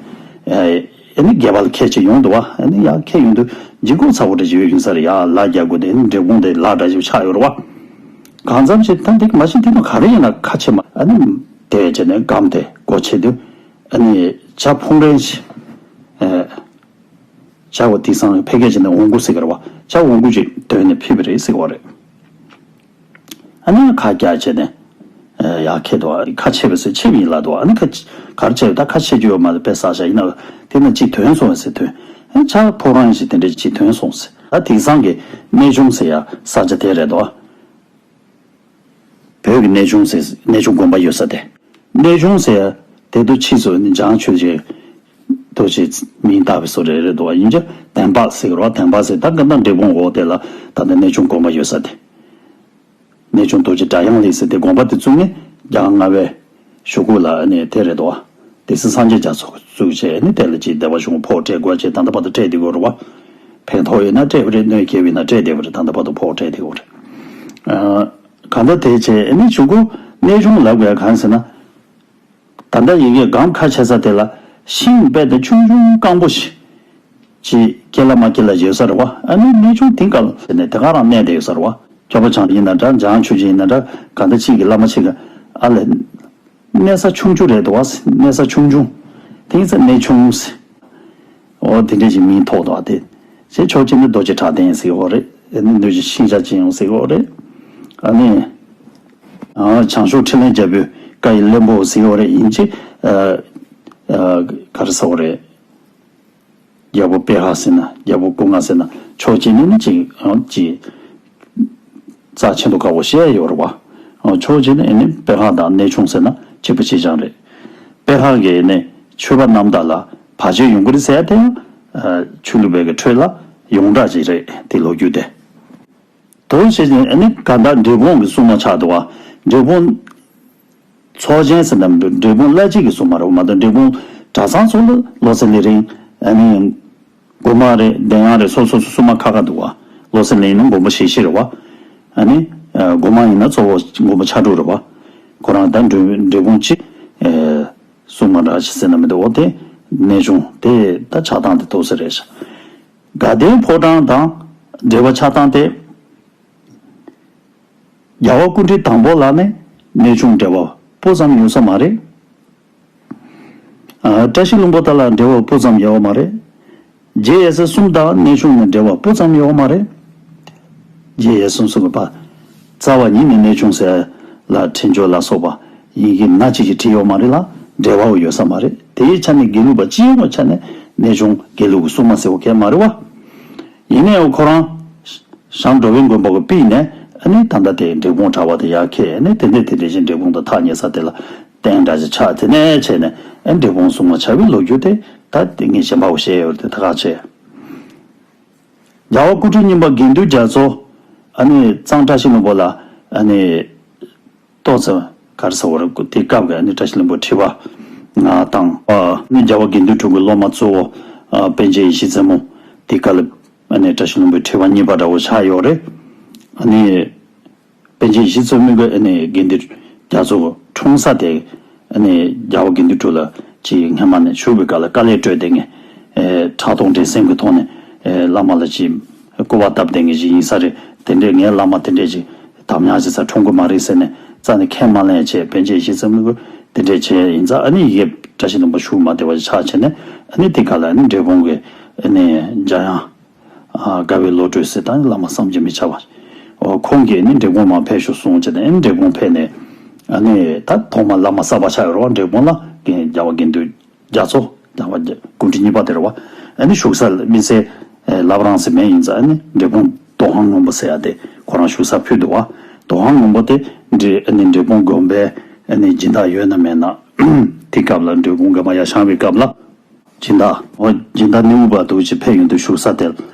ཨ་ནི་སྒལ་པ་ལ་འཁྱེར་བྱས་ཡོང་འདུག་བ། ཨ་ནི་ཡར་འཁྱེར་ཡོང་དུས་ལྗིད་ཁོག་ཚ་པོ་འདྲ་ཞིག་ཡོད་ཡིན་ས་རེད། ཡར་ལ་རྒྱག་དགོས་དེ་ཨ་ནི་འབྲས་སྤུངས་དེ་ལ་འདྲ་ཞིག་ཆགས་ཡོད་རེད་བ། གང་འཚམ་ཞིག་ད་འདི་མ་གཞི་འདི་ནང་ག་རེ་ཡིན་ན་ཁ་ཕྱེ་མ་ཨ་ནི་དེ་བྱས་ནས་སྒམ་དེ་སྒོ་ཕྱེ་དུས་ཨ་ནི་ཇ་ཕུང་རན་ཞིག་ཇ་བོ་དེང་སང་ཕལ་སྐད་བྱས་ནས་འོང་གུ་ཟེར་གི་རེད་བ། ཇ་འོང་གུ་ཅིག་འདོན་ནས་ཕུལ་བ་རེད་ཟེར་གི་བ་རེད། ཨ་ནི་ཁ་རྒྱག་བྱས་ནས་ཡར་འཁྱེར་འདུག་ཁ་ཕྱེ་བ་ཟེར་ཕྱེ་བ་ཡིན་ལབ་འདུག་ཨ་ནི་ཁ་ག་རེ་བྱས་ད་ཁ་ཕྱེ་རྒྱུ་ཡོད་མ་རེད། དཔེ་བསགས་བཞག་ཡིན་ན་དེ་ན་ཅིག་ཐོན་སོང་བས་ཟེར། ཐོན་ཨ་ཇ་ཕུང་རན་ཞིག་དེ་འདྲ་ཅིག་ཐོན་སོང་ཟེར། ད་དེང་སང་གི་གནས་ཆུང་ཟེར་ཡ་ས་ཆ་དེ་རེད་འདུག་བོད་ཀྱི་གནས་ཆུང་ཟེར་གནས་ཆུང་དགོན་པ་ཡོད་ས་དེ། གནས་ཆུང་ཟེར་དེ་དུ་ཕྱིས་སུ་ནི་འཇང་ཆོས་རྗེ་དུ་ཆེ་མིང་བཏགས་པའི་བཟོ་འདྲ་རེད་འདུག་བ། ཡིན་ཀྱང་དན་པ་ཟེར་གི་རེད་བ། དན་པ་ཟེར་ད་ག་ད་འབྲས་སྤུངས་འོག་དེ་ལ་ད་ལྟ་གནས་ཆུང་དགོན་པ་ཡོད་ས་དེ། གནས་ཆུང་རྡོ་རྗེ་སྒྲ་དབྱངས་གླིང་ཟེར་དེ་དགོན་པ་དེ་བཙུགས་ནས་རྒྱལ་བ་ལྔ་པའི་ཞུ་སྐུལ་ལ་ནི་དེ་རེད་དོ། སྡེ་སྲིད་སངས་རྒྱས་རྒྱ་མཚོ་བཙུགས་བྱས་ནི་དེ་ལ་ཅིག་སྡེ་པ་གཞུང་ཕོགས་སྤྲད་དགོས་བྱས་ད་ལྟ་བར་དུ་སྤྲད་བསྡད་ཡོད་རེད་བ། ཕན་ཐོགས་ཡོད་ན་སྤྲད་པ་རེད། གནོད་སྐྱེལ་བ་ཡིན་ན་སྤྲད་བསྡད་པ་རེད། ད་ལྟ་བར་དུ་ཕོགས་སྤྲད་བསྡད་ཡོད་རེད། ཨ་གང་ལྟར་དེ་བྱས་ནི་ཞུ་སྐུལ་གནས་ཆུང་ལབ་དགོས་ཡ་གང་ཟེར་ན། ད་ལྟ་ཡི་གེ་སྒང་ཁ་ཕྱེ་ས་དེ་ལ་ཤིང་དཔེ་དེ་ཆུང་ཆུང་སྐམ་པོ་ཞིག་ཅིག་སྐྱེ་ལ་མ་སྐྱེ་ལ་ཡོད་ས་རེད་བ། ཨ་ནི་གནས་ཆུང་དེང་སྐབས་ཟེར་ནས་དེ་ག་རང་གནས་བསྡད་ཡོད་ས་རེད་བ། སྐྱོབ་པ་བྱང་ཡིན་ན་འདྲ། འཇང་ཆོས་རྗེ་ཡིན་ན་འདྲ། ག་འདྲ་ཅིག་གི་བླ་མ་ཅིག་གི་ཨ་ལས། གནས་ས་ཆུང་ཆུང་རེད་འདུག་བ། གནས་ས་ཆུང་ཆུང་། དེང་སང་གནས་ཆུང་ཟེར། འོ་དེ་འདྲ་ཞིག་མིང་ཐོགས་འདུག་བ། དེ་ཞེས་ཆོས་རྗེ་ནི་རྡོ་རྗེ་གྲགས་ལྡན་ཟེར་གི་རེད། ཨ་ནི་གནོད་སྦྱིན་ཤིང་བྱ་ཅན་ཡང་ཟེར་གི་རེད། ཨ་ནི། ཨ་བྱང་ཕྱོགས་འཕྲིན་ལས་རྒྱལ་པོའི་ བཀའ་ཡི་བློན་པོ་ཟེར་བ་རེད། ཡིན་གཅིག་ཨ་ཨ་ག་རེ་ཟེར་བ་རེད། རྒྱལ་པོ་པེ་ཧ་ཟེར་ན་རྒྱལ་པོ་སྐུ་ལྔ་ཟེར་ན་ཕྱོགས་གཅིག་ནས་ནི་ཅིག་ཨང་ཅིག་རྩ་ཆེན་པོ་དཀར་པོ་བཤད་ཡོད་རེད་བ། ཨང་ཕྱོགས་གཅིག་ནས་ཨ་ནི་པེ་ཧ་དང་གནས་ཆུང་ཟེར་ན་གཅིག་པ་གཅིག་རྐྱང་རེད། པེ་ཧ་གིས་ནི་ཆོས་པ་རྣམས་དག་ལ་བར་ཆད་ཡོང་གི་རེད་ཟེར་དེ་ཡང་ཆོས་ལུགས་པའི་གི་ཁྲོད་ལ་ཡོངས་གྲགས་ཅིག་རེད་དེ་ལོ་རྒྱུས་དེ། དོན་བྱས་ནས་ཨ་ནི་ག་ད་འབྲས་སྤུངས་ཀྱི་སྲུང་མ་ཆགས་འདུག་བ། འབྲས་སྤུངས་ཚོགས་ཆེན་ཟེར་ན་འབྲས་སྤུངས་བླ་སྤྱི་གི་སྲུང་མ་རེད་བ། མ་གཏོགས་འབྲས་སྤུངས་གྲྭ་ཚང་ཚོ་ལ་བློ་གསལ་ལས་རིང་ཨ་ནི་སྒོ་མང་རེད། གདན་ཡང་རེད། སོ་སོ་སོ་སྲུང་མ་ཁག་ཁག་འདུག་བ། བློ་གསལ་ལས་རིང་ནི་མགོན་པོ་ཞེ་བཞི་རེད་བ། ཨ་ནི་སྒོ་མང་ཡིན་ན་གཙོ་བོ་མགོན་པོ་ཕྱག་དྲུག་རེད་བ། ཁོ་རང་ད་འབྲས་འབྲས་སྤུངས་ཀྱི་སྲུང་མ་འདྲ་ཞིག་ཟེར་ན་མི་འདུག་འོ་དེ་གནས་ཆུང་དེ་ད་ཆགས་སྟངས་དེ་ཏོག་ཙམ་རེད་ཤག་དགའ་ལྡན་ཕོ་བྲང་དང་འབྲེལ་བ་ཆགས་སྟངས་དེ། རྒྱལ་བ་སྐུ་ཕྲེང་དང་པོ་ལ་ནི་གནས་ཆུང་འབྲེལ་བ་སྤུ་ཙམ་ཡོད་ས་མ་རེད། ཨ། བཀྲ་ཤིས་ལྷུན་པོ་དག་ལ་འབྲེལ་བ་སྤུ་ཙམ་ཡོད་མ་རེད། རྗེ་ཡབ་སྲས་གསུམ་དང་གནས་ཆུང་ནི་འབྲེལ་བ་སྤུ་ཙམ་ཡོད་མ་རེད། རྗེ་ཡབ་སྲས་གསུམ་གསུངས་པ། རྩ་བ་ཉིད་ནས་གནས་ཆུང་ཟེར་ལ་འཕྲིན་བཅོལ་ལ་སོགས་པ་ཡི་གེ་སྣ་གཅིག་ཅིག་བྲིས་ཡོད་མ་རེད་ལ་འབྲེལ་བ་ཡོད་ས་མ་རེད། དེའི་ཆ་ནས་དགེ་ལུགས་པ་སྤྱི་ཡོངས་ཀྱི་ཆ་ནས་གནས་ཆུང་དགེ་ལུགས་ཀྱི་སྲུང་མ་ཟེར་བ་གང་ཡང་མ་རེད་བ། ཡིན་ནའང་ཁོ་རང་། བྱང་འགྲོ་བའི་མགོན་པོ་གི་པིས་ནས་ཨ་ནི་ད་ལྟ་དེ་འབྲས་སྤུངས་གྲྭ་པ་དེ་ཡར་འཁྱེར་ཨ་ནི་དེ་འདྲས་དེ་འདྲས་ཀྱི་འབྲས་སྤུངས་དང་ཐག་ཉེ་ས་དེ་ལ་རྟེན་འདྲ་ཞིག་ཆགས་དེ་ནས་བྱས་ནས་ཨ་ནི་འབྲས་སྤུངས་སྲུང་མ་ཆགས་པའི་ལོ་རྒྱུས་དེ་ད་དེ་ངས་གཞན་པ་བོ་བཤད་ཡོད་རེད་དེ་ད་ག་བྱས། རྒྱལ་བ་སྐུ་ཕྲེང་གཉིས་པ་དགེ་འདུན་རྒྱ་མཚོ་ཨ་ནི་གཙང་བཀྲ་ཤིས་ལྷུན་པོ་ལ་ཨ་ནི། ཏོག་ཙམ་ག་རེ་ཟེར་བ་རེད། དེ་སྐབས་ཀྱི་ཨ་ནི་བཀྲ་ཤིས་ལྷུན་པོ་ཁྲི་པ་ང་དང་། ཨ་ནི་རྒྱལ་བ་དགེ་འདུན་གྲུབ་ཀྱི་སློབ་མ་གཙོ་བོ་ཨ་པཎ་ཆེན་ཡེ་ཤེས་བཙུན་མོ་དེ་སྐབས་ལ་ཨ་ནི་བཀྲ་ཤིས་ལྷུན་པོའི་ཁྲི་པ་གཉིས་པ་འདྲ་བོ་ཆགས་ཡོད་རེད། ཨ་ནི་པཎ་ཆེན་ཡེ་ཤེས་བཙུན་མོ་གི་ཨ་ནི་དགེ་འདུན་རྒྱ་མཚོ་འཁྲུངས་ས་དེ་ཨ་ནི་རྒྱལ་བ་དགེ་འདུན་གྲུབ་ལ་ཅིག་སྔན་མ་ནས་བཞུགས་པའི་སྐབས་ལ་དཀའ་ལས་སྤྲོད་དེ་ངས་ཨེ་ཕྲག་དོག་འགྲན་སེམས་ཀྱི་ཐོག་ནས་ཨེ་བླ་མ་ལ་ཅིག་སྐུར་བ་བཏབ་བསྡད་མཁན་ཞིག་ཡིན་ས་རེད། དེ་འདྲས་ངའི་བླ་མ་དེ་འདྲས་ཅིག་དམ་ཉམས་ཅིག་ས་འཁྲུངས་ཀྱི་མ་རེད་ཟེར་ནས་རྩ་ནས་ཁས་མ་ལེན་བྱས། པཎ་ཆེན་ཡེ་ཤེས་བཙུན་མོ་གིས་དེ་འདྲས་བྱས་ཡིན་ཙང་ཨ་ནི་ཡི་གེ་བཀྲ་ཤིས་ལྷུན་པོ་བཞུགས་མ་བདེ་བ་ཞིག་ཆགས་བྱས་ནས་ཨ་ནི་དེ་ག་ལ་ཨ་ནི་འབྲས་སྤུངས་ཀྱི་ཨ་ནི་འཇམ་དབྱངས་ཨ་དགའ་བའི་བློ་གྲོས་ཟེར་ད་ནི་བླ་མ་བསམ་གྱིས་མི་ཁྱབ་པ། འོ་ཁོང་གིས་ཨ་ནི་འབྲས་སྤུངས་མར་ཕེབས་ཤོག་གསུངས་བྱས་ནས་ཨ་ནི་འབྲས་སྤུངས་ཕེབས་ནས་ཨ་ནི་ད་ཐོག་མར་བླ་མ་གསར་པ་ཆགས་ཡོད་རེད་བ། འབྲས་སྤུངས་ལ་རྒྱལ་བ་དགེ་འདུན། རྒྱ་མཚོ། རྒྱལ་བ་རྒྱ་སྐུ་ཕྲེང་གཉིས་པ་དེ་རེད་བ། ཨ་ནི་བཞུགས་ས་དམིགས་བསལ་ཨེ་བླ་བྲང་ཟེར་མེད་ཡིན་ཙང་ཨ་ནི་འབྲས་སྤུངས་རྡོ་ཧང་སྔོན་པོ་ཟེར་ཡ་དེ་ཁོ་རང་བཞུགས་ས་ཕུལ་འདུག་བ། རྡོ་ཧང་སྔོན་པོ་དེ་འབྲས་ཨ་ནི་འབྲས་སྤུངས་དགོན་པའི་ཨ་ནི་སྦྱིན་བདག་ཡོད་ན་མེད་ན། དེ་སྐབས་ལ་འབྲས་སྤུངས་དགོན་པ་ཡར་བཞེངས་པའི་སྐབས་ལ། སྦྱིན་བདག་འོ་སྦྱིན་བདག་སྣེའུ་པ་འདུག་ཅིག་ཕེབས་ཡོང་དུས་བཞུགས་ས་དེ་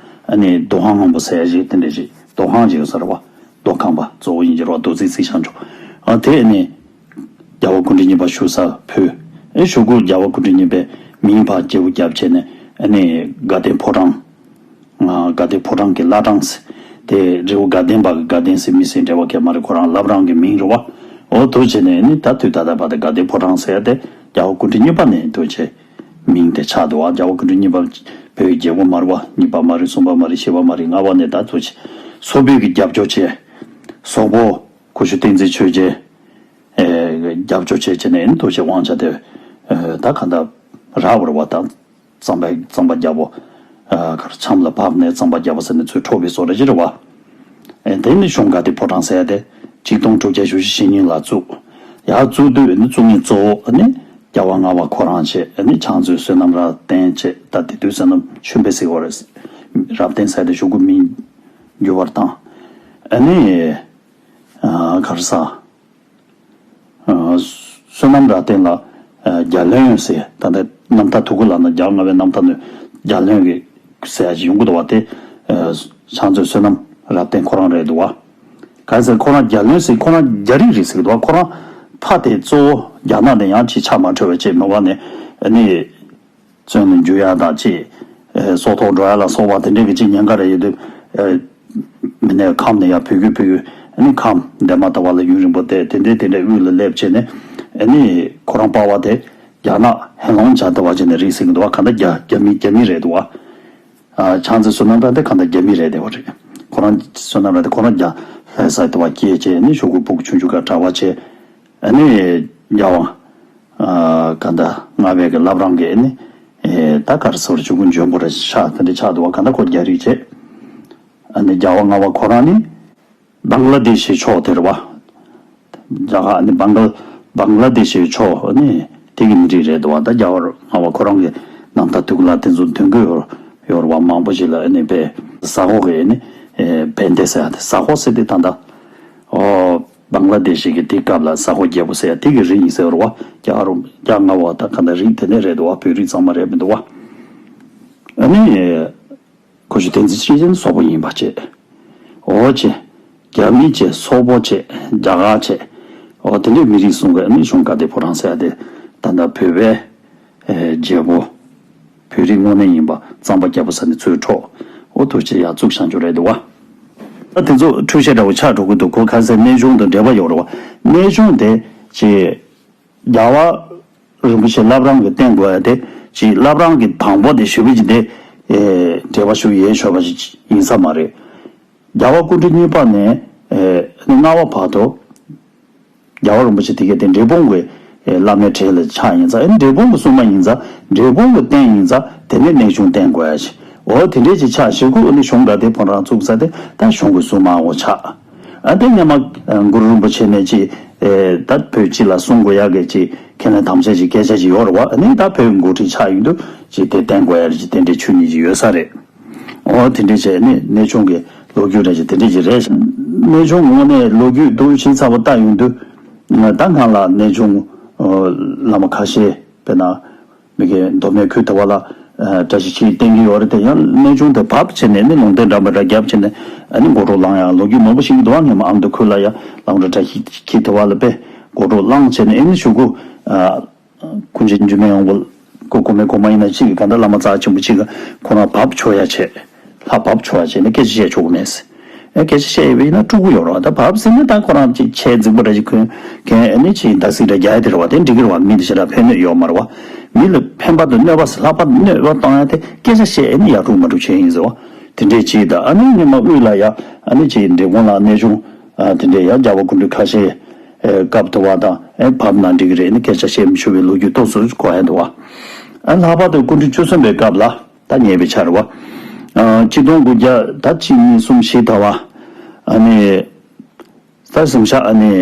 ཨ་ནི་རྡོ་ཧང་སྔོན་པོ་ཟེར་ཡ་ཞིག་དེ་འདྲ་ཞིག་རྡོ་ཧང་ཅིག་ཡོད་ས་རེད་བ། རྡོ་ཁང་པ་གཙོ་བོ་ཡིན་གྱི་རེད་བ། རྡོ་རྩིག་རྩིག་བྱང་ཆུབ། ཨ་དེ་ཨ་ནི། རྒྱལ་བ་སྐུ་ཕྲེང་གཉིས་པ་བཞུགས་སར་ཕུལ། ཨེ་གཞུག་གུ་རྒྱལ་བ་སྐུ་ཕྲེང་གཉིས་པས་མིང་ཕར་བརྗེ་པོ་བརྒྱབ་བྱས་ནས་ཨ་ནི་དགའ་ལྡན་ཕོ་བྲང་། ཨ་དགའ་ལྡན་ཕོ་བྲང་གི་བླ་བྲང་ཟེར། དེ་རི་བོ་དགའ་ལྡན་པ་གི་དགའ་ལྡན་ཟེར་མི་ཟེར་འབྲེལ་བ་གང་ཡང་མ་རེད། ཁོ་རང་བླ་བྲང་གི་མིང་རེད་བ། འོ་འདུག་བྱས་ནས་ཨ་ནི་ད་དུས་ད་ལྟ་བར་དུ་དགའ་ལྡན་ཕོ་བྲང་ཟེར་ཡ་དེ་རྒྱལ་བ་སྐུ་ཕྲེང་གཉིས་པ་ནས་འདུག་བྱས་མིང་དེ་ཆགས་འདུག་བ། རྒྱལ་བ་སྐུ་ཕྲེང་གཉིས་པ་བོད་ཀྱི་རྒྱལ་པོ་མ་རེད་བ། གཉིས་པ་མ་རེད། གསུམ་པ་མ་རེད། བཞི་པ་མ་རེད། ལྔ་པ་ནས་ད་འདུག་བྱས་སོག་པོའི་གི་རྒྱབ་སྐྱོར་བྱས། སོག་པོ་ཁུ་བྱུག་བསྟན་འཛིན་ཆོས་རྒྱལ། ཨེ་རྒྱབ་སྐྱོར་བྱས་བྱས་ནས་ཨེ་འདུག་བྱས་དབང་ཆ་དེ་ཨེ་ད་ག་འདྲ་རག་པ་རེད་བ། ད་གཙང་པ་གཙང་པ་རྒྱལ་པོ་ཨ་གར་ཆམ་ལ་བབས་ནས་གཙང་པ་རྒྱལ་པོ་ཟེར་ནས་ཚུར་འཕྲོག་པའི་བཟོ་འདྲ་ཅིག་རེད་བ། ཨེ་དེ་ནི་གཞུང་དགའ་ལྡན་ཕོ་བྲང་ཟེར་ཡ་དེ་ཆིག་སྟོང་དྲུག་བརྒྱ་བཞི་བཅུ་ཞེ་གཉིས་ལ་བཙུགས། ཡར་བཙུགས་དུས་ཨེ་ནི་བཙུགས་མཁན་གཙོ་བོ་ཨེ་ནི་རྒྱལ་བ་ལྔ་པ་ཁོ་རང་བྱས། ཨེ་ནི་ཕྱག་མཛོད་བསོད་ནམས་རབ་བརྟན་བྱས། ད་དེ་དུས་བསོད་ནམས་ཆོས་འཕེལ་ཟེར་བ་རེད། རབ་བརྟན་ཟེར་ཡ་དེ་གཞུག་གུ་མིང་འགྱུར་བ་བཏང་། ཨེ་ནི་ཨ་གར་ས། ཨ་བསོད་ནམས་རབ་བརྟན་ལ་ཨ་རྒྱལ་བློན་ཟེར། ད་ལྟ་རྣམ་ཐར་ཐུགས་ཁུར་ལབ་ན་རྒྱལ་བ་ལྔ་པའི་རྣམ་ཐར་ནས་རྒྱལ་བློན་གྱི་ཟེར་ཡ་ཅིག་ཡོང་གི་འདུག་བ། དེ་ཨ་ཕྱག་མཛོད་བསོད་ནམས་རབ་བརྟན་ཁོ་རང་རེད་འདུག་བ། ག་རེ་ཟེར་ཁོ་རང་རྒྱལ་བློན་ཟེར། ཁོ་རང་རྒྱ་རིགས་རེད་ཟེར་གི་འདུག་བ། ཁོ་རང་ཕ་དེ་གཙོ་བོ་རྒྱ་ནག་ནས་ཡང་ཅིག་ཆགས་མ་འཕྲོད་པ་བྱས་མི་བ་ནས་ཨ་ནི། བཙོན་ལ་འཇུག་ཡག་དང་ཅིག་ཨེ་སྲོག་ཐོག་འགྲོ་ཡག་ལ་སོགས་པ་དེ་འདྲའི་གི་ཅིག་ཉེན་ཁ་རེ་ཡོད་དུས། ཨེ་མི་ནས་ཁམས་ནས་ཡར་བོད་ཀྱི་བོད་ཀྱི་ཨ་ནི་ཁམས་འདན་མ་ལྟ་བུ་ལ་ཡུན་རིང་པོ་བསྡད། དེ་འདྲའི་དེ་འདྲའི་དབུས་ལ་སླེབས་བྱས་ནས་ཨ་ནི་ཁོ་རང་པ་ཕ་དེ་རྒྱ་ནག་ཧེ་ལོང་ཇ་ལྟ་བུ་བྱས་ནས་རེད་ཟེར་གི་འདུག་བ། གང་ལྟར་རྒྱ་རྒྱ་མི་རྒྱ་མི་རེད་འདུག་བ། ཨ་ཕྱག་མཛོད་བསོད་ནམས་རབ་བརྟན་གང་ལྟར་རྒྱ་མི་རེད་བསྡད་པ་རེད། ཁོ་རང་བསོད་ནམས་རབ་བརྟན་ཁོ་རང་རྒྱ་ལྷ་ས་ལྟ་བུ་སྐྱེས་བྱས་ནས་གཞུག་གུ་སྤུ་གུ་ཆུང་ཆུང་སྐབས་གྲྭ་པ་བྱས། ཨ་ནི་རྒྱལ་དབང་ཨ་ག་འདྲ་ལྔ་པའི་གི་བླ་བྲང་གི་ཨ་ནི་ཨེ་ད་ག་རེ་ཟེར་བ་རེད། གཞུག་གུ་འཇོན་པོ་རེ་ཤག་དེ་འདྲ་ཆགས་འདུག་བ། ག་འདྲ་ཁོ་རྒྱ་རིགས་བྱས། ཨ་ནི་རྒྱལ་དབང་ལྔ་པ་ཁོ་རང་ནི་བང་ལ་དེ་ཤི་ཕྱོགས་དེ་རེད་བ། རྒྱ་གར་ཨ་ནི་བང་གལ་ བང་ལ་དེ་ཤི་ཕྱོགས་ནི་དེ་གི་མི་རིགས་རེད་འདུག་བ། ད་རྒྱ་གར་ང་བ་ཁོ་རང་གི་ནང་ད་དུག་ལ་དེ་ཚོ་ཐོན་གི་ཡོད་ཡོད་རེད་བ། མང་པོ་ཞིག་ལ་ནི་པའི་ས་འོག་གི་ནི་བན་དེ་ཟེར་ཡ་དེ་ས་འོག་ཟེར་དེ་ད་ད་ཨོ་བང་ལ་དེ་ཤི་གི་དེ་སྐབས་ལ་ས་འོག་རྒྱལ་པོ་ཟེར་ཡ་དེ་གི་རིགས་ཡིན་ཟེར་བ། རྒྱ་གར་རྒྱ་ང་བ་ད་ག་ད་རིགས་དེ་ནས་རེད་འདུག་བ། བོད་རིགས་ཚང་མ་རེད་མི་འདུག་བ། ཨ་ནི། ཁོ་ཚོ་བསྟན་འཛིན་སྲིད་ཅན་སོག་པོ་ཡིན་པ་བྱས། འོ་བྱས། རྒྱ་མི་བྱས། སོག་པོ་བྱས། རྒྱ་གར་བྱས། འོ་དེ་འདྲའི་མི་རིགས་གསུམ་ག་ནི་གཞུང་ག་དེ་ཕོ་རང་ཟེར་ཡ་དེ་ད་ལྟ་བོད་པའི་རྒྱལ་པོ། བོད་རིགས་དངོས་གནས་ཡིན་པ་གཙང་པ་རྒྱལ་པོ་ཟེར་ནས་ཚུར་འཕྲོག་འོ་ཐུགས་རྗེ་ཡར་བཙུགས་བཞག་རྒྱུ་རེད་འདུག་བ། ད་དེ་ཚོ་འཁྲུལ་བཤད་འདྲ་བོ་ཆགས་འགྲོ་གི་འདུག་ཁོ་ཁ་སང་གནས་ཆུང་དང་འབྲེལ་བ་ཡོད་རེད་བ། གནས་ཆུང་དེ་ཅེས། རྒྱལ་བ་རིན་པོ་ཆེ་བླ་བྲང་གི་བསྟེན་དགོས་ཡ་དེ་ཅིག་བླ་བྲང་གི་དང་པོ་དེ་ཞུ་བའི་ཅིག་དེ་འབྲེལ་བ་ཞུ་ཡས་ཆོག་པ་ཞིག་ཡིན་ས་མ་རེད། རྒྱལ་བ་སྐུ་ཕྲེང་གཉིས་པ་ནས་ལྔ་པ་བར་དུ་རྒྱལ་བ་རིན་པོ་ཆེ་དེ་གའི་དེ་འབྲས་སྤུངས་ཀྱི་བླ་མའི་གྲས་ལ་ཆགས་ཡིན་ཙང་ཨེ་འབྲས་སྤུངས་ཀྱི་སྲུང་མ་ཡིན་ཙང་འབྲས་སྤུངས་ཀྱི་བསྟེན་ཡིན་ཙང་དེ་ནས་གནས་ཆུང་བསྟེན་དགོས་ཡ་ཞིག་འོ་དེ་འདྲས་ཅིག་ཆགས་ཞེ་དགུ་ཨ་ནི་གཞུང་ག་དེ་ཕོ་བྲང་བཙུགས་ས་དེ་ད་གཞུང་གི་སྲུང་མའོ་ཆགས། ཨ་དེ་སྔོན་མ་གུ་རུ་རིན་པོ་ཆེ་ནས་ཅིག་ཨེ་ད་བོད་སྤྱི་ལ་གསུང་དགོས་ཡག་གི་ཅིག་ཁས་ལེན་དམ་བཅའ་ཅིག་སྐད་ཆ་ཅིག་ཡོད་རེད་བ། ཨ་ནི་ད་བོད་འགོ་ཁྲིད་ཆགས་ཡོང་དུས་ཅིག་དེ་བསྟེན་དགོས་ཡ་ཅིག་དེ་འདྲའི་ཆོས་ཉིད་ཅིག་ཡོད་ས་རེད། འོ་དེ་འདྲའི་བྱས་ནས་གནས་ཆུང་གི་ལོ་རྒྱུས་རེད་ཅིག་དེ་འདྲའི་ཅིག་རེད། གནས་ཆུང་དངོས་གནས་ལོ་རྒྱུས་འདུག་ཕྱིན་ཚར་བ་ལྟ་ཡོང་དུས་ད་སྔ་ལ་གནས་ཆུང་བླ་མ་ཁ་ཤས་དཔེར་ན། མི་གའི་མདོ་སྨད་ཁུལ་དེ་བ་ལ་བཀྲ་ཤིས་འཁྱིལ་བསྟེན་གྱི་ཡོད་རེད་དེ་ཡང་གནས་ཆུང་དེ་བབས་བྱས་ནས་ནི་ལུང་བསྟན་འདྲ་མི་འདྲ་བརྒྱབ་བྱས་ནས་ཨ་ནི་མགོ་གྲོགས་བླངས་ཡང་ལོ་རྒྱུས་མང་པོ་ཞིག་འདུག་ཨ་ངས་མ་ཨ་མདོ་ཁུལ་ལ་ཡང་ལམ་འགྲོ་བཀྲ་ཤིས་འཁྱིལ་དེ་བ་ལ་དཔེ་མགོ་གྲོགས་བླངས་བྱས་ནས་ཨ་ནི་གཞུག་གུ་ཀུན་མཁྱེན་འཇིགས་མེད་དབང་པོ་སྐུ་གོང་མའི་གོང་མ་ཡིན་ན་གཅིག་གི་ག་འདྲ་བླ་མ་རྩ་ཆེན་པོ་གཅིག་གི་ཁོ་རང་བབས་ཆོག་ཡ་བྱས། ལྷ་བབས་ཆོག་ཡ་བྱས་ནས་སྐད་ཆ་བཤད་ཆོག་གི་མེད། ཨེ་སྐད་ཆ་བཤད་ཡོད་པ་ཡིན་ན་སྤྲུལ་སྐུ་ཡོད་རེད་བ། ད་བབས་ཟེར་ན་ད་ཁོ་རང་ཅིག་ཆས་རྫིག་པོ་འདྲ་ཞིག་གོན་མཁན་ཨ་ནི་ཅིག་འདར་སིག་འདྲ་རྒྱག་ཡ་དེ་རེད་བ། དེ་འགྲིག་གི་རེད་བ། མི་དེ་ཞེ་དྲག་ཕན་གནོད་ཡོད་མ་རེད་བ། མི་ལ་ཕན་པ་དང་གནོད་པ་ཟེར་ལྷག་པར་གནོད་པ་གཏོང་ཡ་དེ་སྐད་ཆ་བཤད་ཨ་ནི་ཡར་འགྲོ་མར་འགྲོ་བྱས་ཡིན་ཟེར་བ། དེ་འདྲས་ཅིག་ད་ཨ་ནི་སྔོན་མ་དབུས་ལ་ཡ་ཨ་ནི་ཅིག་འབྲས་སྤུངས་ལ་གནས་ཆུང་དེ་འདྲས་ཡ་རྒྱལ་བ་སྐུ་ཕྲེང་ཁ་ཤས་སྐབས་དུ་བ་དང་ཨེ་བབས་ན་འགྲིག་གི་རེད། ཨ་ནི་སྐད་ཆ་བཤད་མི་ཆོག་པའི་ལོ་རྒྱུས་ཏོག་ཙམ་གོ་ཡ་འདུག་བ། ཨ་ལྷག་པར་དུ་སྐུ་ཕྲེང་བཅུ་གསུམ་པའི་སྐབས་ལ། ད་ཉེ་བའི་ཆར་བ། ཨ་གཅིག་སྟོང་དགུ་བརྒྱ་ད་གཅིག་གཉིས་གསུམ་བཞི་ད་བ། ཨ་ནི། ད་གཟིམ་ཤག་ཨ་ནི།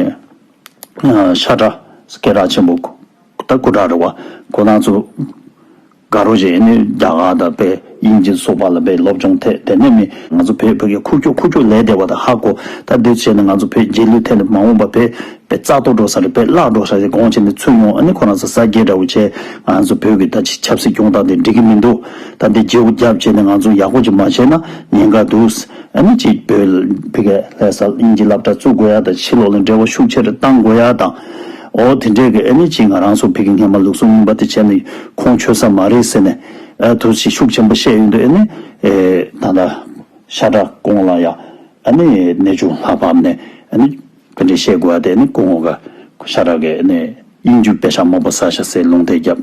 ཨ་ཤ་ཁྲ་སྐད་གྲགས་ཆེན་པོ་ད་སྐུ་དྲག་རེད་བ། ཁོ་རང་ཚོ་དགའ་རོགས་བྱས་ནས་རྒྱ་གར་དང་དཔེ་དབྱིན་ཇི་སོགས་པ་ལ་དཔེ་སློབ་སྦྱོང་ཐད་དེ་ནས་མི་ང་ཚོ་བོད་བོད་ཀྱི་ཁུག་ཀྱོག་ཁུག་ཀྱོག་ལས་བསྡད་པ་དང་ཧ་གོ། ད་འདི་བྱས་ནས་ང་ཚོ་བོད་རྗེས་ལུས་ཐད་ནས་མ་འོངས་པ་བོད། དཔེ་རྩ་གཏོར་འགྲོ་ས་རེད། དཔེ་བརླག་འགྲོ་ས་རེད་དགོངས་བྱས་ནས་ཚུར་ཡོང་། ཨ་ནི་ཁོ་རང་ཚོ་ས་སྐྱེས་འདྲ་བོ་བྱས་ང་ཚོ་བོད་ཀྱི་ད་ཅི་ཆབ་སྲིད་སྐྱོང་སྟངས་དེ་འགྲིག་གི་མི་འདུག་ད་འདི་བརྗེ་པོ་རྒྱབ་བྱས་ནས་ང་ཚོ་ཡག་པོ་ཅིག་མ་བྱས་ན་ཉེན་ཁ་འདུག་ཨ་ནི་ཅིག་བོད་ཕ་གི་ལྷ་ས་དབྱིན་ཇི་སློབ་གྲྭ་བཙུགས་དགོས་ཡ་དང་ཕྱི་ལོགས་ལ་འབྲེལ་བ་ཤུགས་ཆེ་རུ་བཏང་དགོས་ཡ་དང་། འོ་དེ་འདྲས་ཀྱི་ཨ་ནི་ཅིག་ང་རང་ཚོ་ཕ་གི་སྔན་མ་ལུགས་སྲོལ་རྙིང་པ་དེ་བྱས་ནས་ཁོང་ཆོད་ས་མ་རེད་ཟེར་ནས་ཨ་ཐུགས་ཞིབ་ཤུགས་ཆེན་པོ་བཤད་ཡོང་དུས་ཨ་ནི་ཨེ་ད་ལྟ་ཤ་ཁྲག་ཀོང་ལ་ཡ་ཨ་ནི་གནས་ཆུང་ལྷ་བབས་ནས་ཨ་ནི། ག་འདྲས་བཤད་དགོས་ཡ་དེ་ནི་སྐུ་ངོ་ག་ཤ་ཁྲག་གི་ནི་དབྱིན་ཇི་པེ་ཤག་མང་པོ་ཟ་ཤ་ཟེར་ལུང་བསྟན་བརྒྱབ།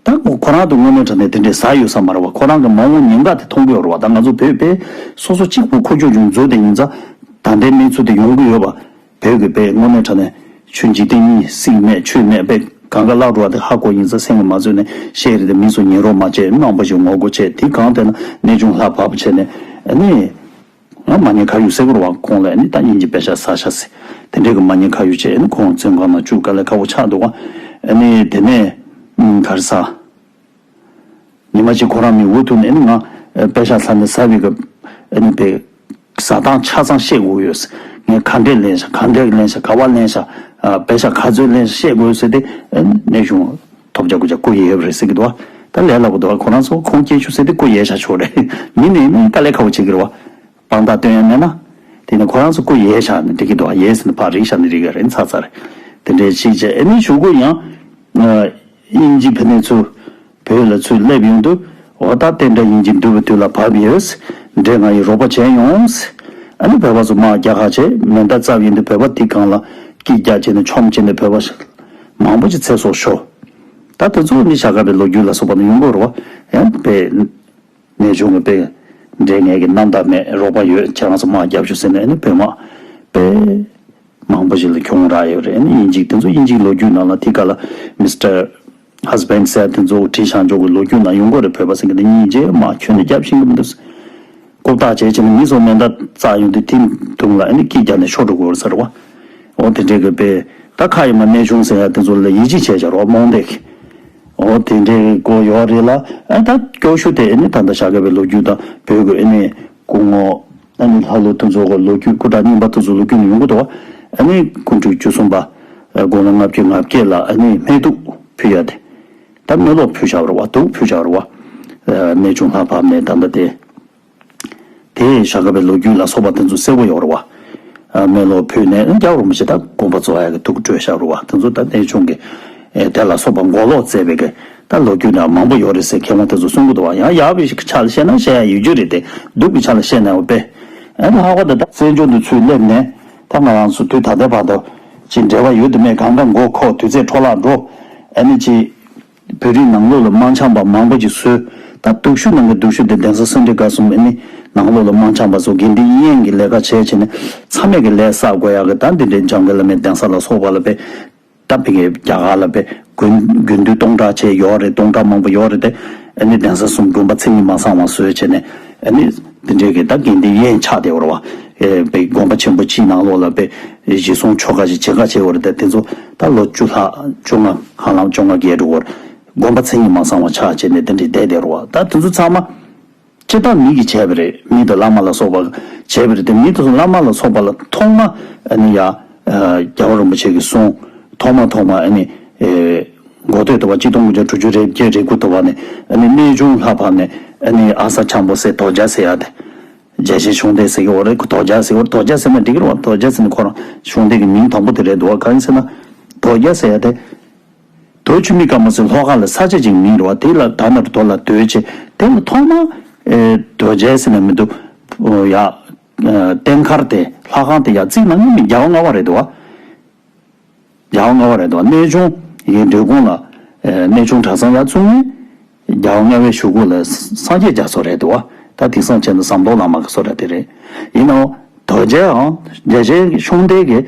ད་ཁོ་ཁོ་རང་དུ་དངོས་གནས་དྲང་གནས་དེ་འདྲས་ཟ་ཡོད་ས་མ་རེད་བ། ཁོ་རང་གི་མ་འོངས་ཉེན་ཁ་དེ་མཐོང་གི་ཡོད་རེད་བ། ད་ང་ཚོ་བོད་པས་སོ་སོ་གཅིག་པུ་ཁོ་ཆོས་ཆུང་མཛོད་དེ་ཡིན་ཙང་ད་ལྟའི་གནས་ཚུལ་དེ་ཡོང་གི་ཡོད་པ། བོད་ཀྱི་པས་དངོས་གནས་དྲང་གནས་ཆོས་འཇིག་རྟེན་གཉིས་སྲིད་མེད་ཆོས་མེད་པས་གང་ག་བརླག་འགྲོ་བ་དེ་ཧ་གོ་ཡིན་ཙང་སེམས་ཀྱི་མ་བཟོད་ནས་བཤད་རེད་དེ་མི་ཚོ་ཉན་རོགས་མ་བྱས་མང་པོ་ཞིག་ངོ་རྒོལ་བྱས་དེ་གང་དེ་ན་གནས་ཆུང་ལྷ་བབས་བྱས་ནས་ཨ་ནི། ང་མ་ཉེས་ཁ་གཡོག་ཟེར་དགོས་རེད་བ། ཁོང་ལ་ནི་ད་དབྱིན་ཇི་པེ་ཤག་ཟ་ཤ་ཟེར། དེ་འདྲའི་གི་མ་ཉེས་ཁ་གཡོག་བྱས་ནི་ཁོང་བཙོན་ཁང་ནང་བཅུག་དཀའ་ལས་ཁག་པོ་ཆགས་འདུག་བ། ཨ་ནི་དེ་ནས་ག་རེ་ཟ། ཉི་མ་གཅིག་ཁོ་རང་མི་འུ་ཐུག་ནས་ནི་ང་པེ་ཤག་ཟ་ནས་ཟ་བའི་གི་ཨ་ནི་པེ་ཟ་སྟངས་ཆ་ཚང་ཤེས་དགོས་ཡོད། ངས་ག་འདྲས་ལེན་ཤག་ག་འདྲས་ལེན་ཤག་ག་བ་ལེན་ཤག་པེ་ཤག་ག་ཚོད་ལེན་ཤག་ཤེས་དགོས་ཟེར་ཏེ་ཨ་ནི་གནས་ཆུང་ཐོབ་རྒྱ་སྐུ་རྒྱ་སྐུ་ཡོད་རེད་ཟེར་གི་འདུག་བ། ད་ལས་སླ་པོ་འདུག་བ། ཁོ་རང་ཚོ་ཁོང་སྐྱེས་ཆུ་ཟེར་ཏེ་སྐུ་ཡལ་ཤག་ཆོག་རེད། མི་ནས་ནི་དཀའ་ལས་ཁག་པོ་བྱེད་གི་རེད་བ། དཔང་རྟགས་སྟོན་ཡ་མེད་ན། དེ་ནི་ཁོ་རང་ཚོ་སྐུ་ཡལ་བཞག་ནས་འགྲིག་གི་འདུག་ཡལ་ཟིན་ན་ཕར་རིག་བཞག་ནས་རིག་ག་རེད་ཚར་ཚར་རེད། དེ་འདྲའི་ཞིག་བྱས་ཨ་ནི་གཞུག་གུ་ཡང་། དབྱིན་ཇི་ཕ་ནས་ཚུར་བོད་ལ་ཚུར་སླེབས་ཡོང་དུས་འོ་ད་བསྟན་དགྲ་དབྱིན་ཇི་འདུལ་བའི་དུས་ལ་བབས་ཡོད། འདྲེ་ང་ཡི་རོགས་པ་བྱས་ཡོང་། ཨ་ནི་བོད་པ་ཚོ་དམག་རྒྱག་ཁ་བྱས་མེ་མདའ་བཙབས་ཡོང་དུས་བོད་པ་དེ་སྒང་ལ་སྐད་རྒྱག་བྱས་ནས་མཆོང་བྱས་ནས་བོད་པ་མང་པོ་ཅིག་ཚེ་སྲོག་ཤོར། ད་དེ་ཚོ་ནི་བྱ་དཀའ་བའི་ལོ་རྒྱུས་ལ་སོགས་པ་ནི་ཡོང་གི་རེད་བ། ཡང་དཔེ། གནས་ཆུང་གི་དཔེ། འདྲེ་ངས་ཀྱི་རྣམ་དག་མེད་རོགས་པ་ཡོད་ཁྱེད་རང་ཚོ་དམག་རྒྱབ་ཤོག་ཟེར་ནས་ནི་བོད་དམག་དཔེ། མང་པོ་ཞིག་ལ་གྱོང་རག་ཡོད་རེད། ཨ་ནི་དབྱིན་ཇིག་དེ་ཚོ་དབྱིན་ཇིག་ལོ་རྒྱུས་ནང་ལ་དེ་ག་ལ་མི་སི་ཊར་ཧ་སི་བྷེན་ཌི་ཟེར་དེ་ཚོ་བྲིས་བཞག་འཇོག་གི་ལོ་རྒྱུས་ནང་ཡོང་གི་རེད། བོད་པ་ཟེར་མཁན་དེ་སྙིང་རྗེ་མ་ཁྱོན་ནས་རྒྱབ་ཤེས་ཀྱི་མི་འདུག་ལྐོག་ཐག་བྱས་བྱས་ནས་མི་ཚོ་མེ་མདའ་བཙགས་ཡོང་དུས་དེ་དུང་ལ་ཨ་ནི་སྐད་རྒྱག་ནས་ཤོར་འགྲོ་དགོས་རེད་ཟེར་བ། འོ་དེ་འདྲའི་གི་དཔེ་ ད་ཁ་ཡི་མ་གནས་ཆུང་ཟེར་ཡ་དེ་ཚོ་ལ་ཡིད་ཆེས་བྱས་བྱ་རོགས་རྨོངས་དད་ཀྱི། འོ་དེ་འདྲའི་སྐོར་ཡོད་རེད་ལ། ཨ་ད་སྐྱོ་ཤོས་དེ་ཨ་ནི་ད་ལྟ་ཞྭ་སྒབ་པའི་ལོ་རྒྱུས་དང་བོད་ཀྱི་ཨ་ནི་སྐུ་ངོ་ཨ་ནི་ལྷ་ལོ་དེ་ཚོ་གི་ལོ་རྒྱུས། སྐུ་དྲག་རྙིང་པ་དེ་ཚོ་ལོ་རྒྱུས་ནས་ཡོང་གི་འདུག་བ། ཨ་ནི་སྐུ་ཕྲེང་བཅུ་གསུམ་པ་དགུང་ལོ་ལྔ་བཅུ་ང་བརྒྱད་ལ་ཨ་ནི་སྨན་གདུགས་ཕུལ་ཡ་དེ། ད་སྨན་སློབ་ཕུལ་བཞག་རེད་བ། གདུགས་ཕུལ་བཞག་རེད་བ། གནས་ཆུང་ལྷ་བབས་ནས་ད་ལྟ་དེ། དེ་ཞྭ་སྒབ་པའི་ལོ་རྒྱུས་ལ་སོགས་པ་དེ་ཚོ་གསལ་པོ་ཡོད་རེད་བ། ཨ་སྨན་སློབ་ཕུལ་ནས་རྒྱལ་བ་རིན་པོ་ཆེ་ད་དགོངས་པ་རྫོགས་ཡག་གི་ཐུགས་སྤྲོས་བཞག་རེད་བ། དེ་ཚོ་ད་གནས་ཆུང་གི་ཨེ་དེ་ལ་སོགས་པ་མགོ་ལོག་བསྩལ་བའི་གི་ད་ལོ་རྒྱུས་འདྲ་མང་པོ་ཡོད་རེད་ཟེར་མཁས་དབང་དེ་ཚོ་གསུང་གི་འདུག་བ། ཡང་ཡག་པའི་ཆ་ལ་བཤད་ན་བཤད་ཡ་ཡོད་རྒྱུ་རེད་དེ། སྡུག་པའི་ཆ་ལ་བཤད་ན་འོ་པས། ཨ་ནི་ཧ་གོ་ད་ད་བཙན་བྱོལ་དུ་ཚུར་སླེབས་ནས་ད་ང་རང་ཚོ་དུས་ད་ལྟའི་བར་དུ་ཅིག་འབྲེལ་བ་ཡོད་དུ་མེད། གང་ག་མགོ་འཁོར། དུས་ཚོད་འཕྲོ་བརླག་འགྲོ། ཨ་ནི་ཅིག་བོད་རིགས་ནང་ལོགས་ལ་དམངས་ཆེན་པ་མང་པོ་ཅིག་བཟོས། ད་སྡུག་ཤོས་ནང་གི་སྡུག་ཤོས་དེ་གདན་ས་སུམ་སྒྲིལ་དགའ་གསུམ་ཨ་ནི་ནང་ལོགས་ལ་དམངས་ཆེན་པ་ཚོ་དགེ་འདུན་དབྱེན་གྱི་ལས་ཀ་བྱས་བྱས་ནས་མཚམས་མེད་ཀྱི་ལས་བསགས་དགོས་ཡག་གི། ད་འདི་འདྲའི་འཇམ་མགོན་བླ་མའི་གདན་ས་ལ་སོགས་པ་ལ་དཔེ་ད་ཕ་གི་རྒྱ་གར་ལ་དཔེ་དགོན་དགོན་འདུས་སྟོང་ཕྲག་བྱས་ཡོད་རེད། སྟོང་ཕྲག་མང་པོ་ཡོད་རེད་དེ། ཨ་ནི་གདན་ས་གསུམ་དགོན་པ་མཚན་ཉིད་མ་ཚང་བ་བཟོས་བྱས་ནས་ཨ་ནི་འདི་འདྲའི་གི་ད་དགེ་འདུན་དབྱེན་ཆགས་བསྡད་ཡོད་རེད་བ། ཨེ་དཔེ་དགོན་པ་ཆེན་པོ་གཅིག་ནང་ལོགས་ལ་དཔེ་གཞི་བཟུང་ཆོ་ག་ཞིག་བྱེད་ག་བྱས་ཡོད་རེད་དེ། དེ་ཚོ་ད་ལོ་བཅུ་ལྷག་བཅོ་ལྔ་ཧ་ལམ་བཅོ་ལྔ་བརྒལ་འགྲོ་གི་ཡོད་རེད། དགོན་པ་མཚན་ཉིད་མ་ཚང་བ་ཆགས་བྱས་ནས་དེ་འདྲའི་བསྡད་བསྡད་རེད་བ། ད་དེ་ཚོ་ཚང་མ་སྤྱིར་བཏང་མི་གིས་བྱས་པ་རེད། མི་དང་བླ་མ་ལ་སོགས་པ་བྱས་པ་རེད་དེ། མི་དང་བླ་མ་ལ་སོགས་པ་ལ་ཐོག་མ་ཨ་ནི་ཡ་ཨ་རྒྱལ་བ་རིན་པོ་ཆེ་གི་གསུང་ཐོག་མ་ཐོག་མ་ཨ་ནི་ཨེ་འགོ་སྟོད་དུ་བ་གཅིག་སྟོང་དགུ་བརྒྱ་དྲུག་ཅུ་རེ་བརྒྱད་རེ་དགུ་དུ་བ་ནས་ཨ་ནི་གནས་ཆུང་ལྷ་བབས་ནས་ཨ་ནི་ཨ་གསར་འཆམ་པོ་ཟེར་རྡོ་རྗེ་ཟེར་ཡ་དེ། རྒྱལ་ཆེན་ཤོང་སྡེ་ཟེར་གི་ཡོད་རེད། རྡོ་རྗེ་ཟེར་གི་ཡོད་རེད། རྡོ་རྗེ་ཟེར་ན་འགྲིག་གི་རེད་བ། རྡོ་རྗེ་ཟེར་ན་ཁོ་རང་ཤོང་སྡེ་གི་མིང་དང་པོ་དེ་རེད་འདུག་བ། གང་ཡིན་ཟེར་ན་རྡོ་རྗེ་ཟེར་ཡ་དེ། རྡོ་ཆུ་མིག་དཀར་མོ་ཟེར་ལྷོ་ཁ་ལ་ས་ཆ་ཅིག་མིང་རེད་བ། དེ་ལ་ད་ནར་རྡོ་ལ་རྡོ་ཆེ། དེ་ལ་ཐོག་མ་ཨེ་རྡོ་རྗེ་ཟེར་ན་མི་འདུག་ཡ་ཨ་རྟེན་མཁར་དེ་ལྷ་ཁང་དེ་ཡ་བརྩིགས་གནང་མཁན་རྒྱལ་བ་ལྔ་པ་རེད་འདུག་བ། རྒྱལ་བ་ལྔ་པ་རེད་འདུག་བ། གནས་ཆུང་ཡི་འབྲས་སྤུངས་ལ་ཨེ་གནས་ཆུང་གྲྭ་ཚང་ཡར་བཙུགས་མཁན་རྒྱལ་བ་ལྔ་པའི་གཞུག་གུ་ལ་སངས་རྒྱས་རྒྱ་མཚོ་རེད་འདུག་བ། ད་དེང་སང་བྱས་ན་ཟམ་གདོང་བླ་མ་གི་བཟོ་འདྲ་དེ་རེད། ཡིན་ནའང་རྡོ་རྗེའང་རྒྱལ་ཆེན་ཤོང་སྡེ་གི་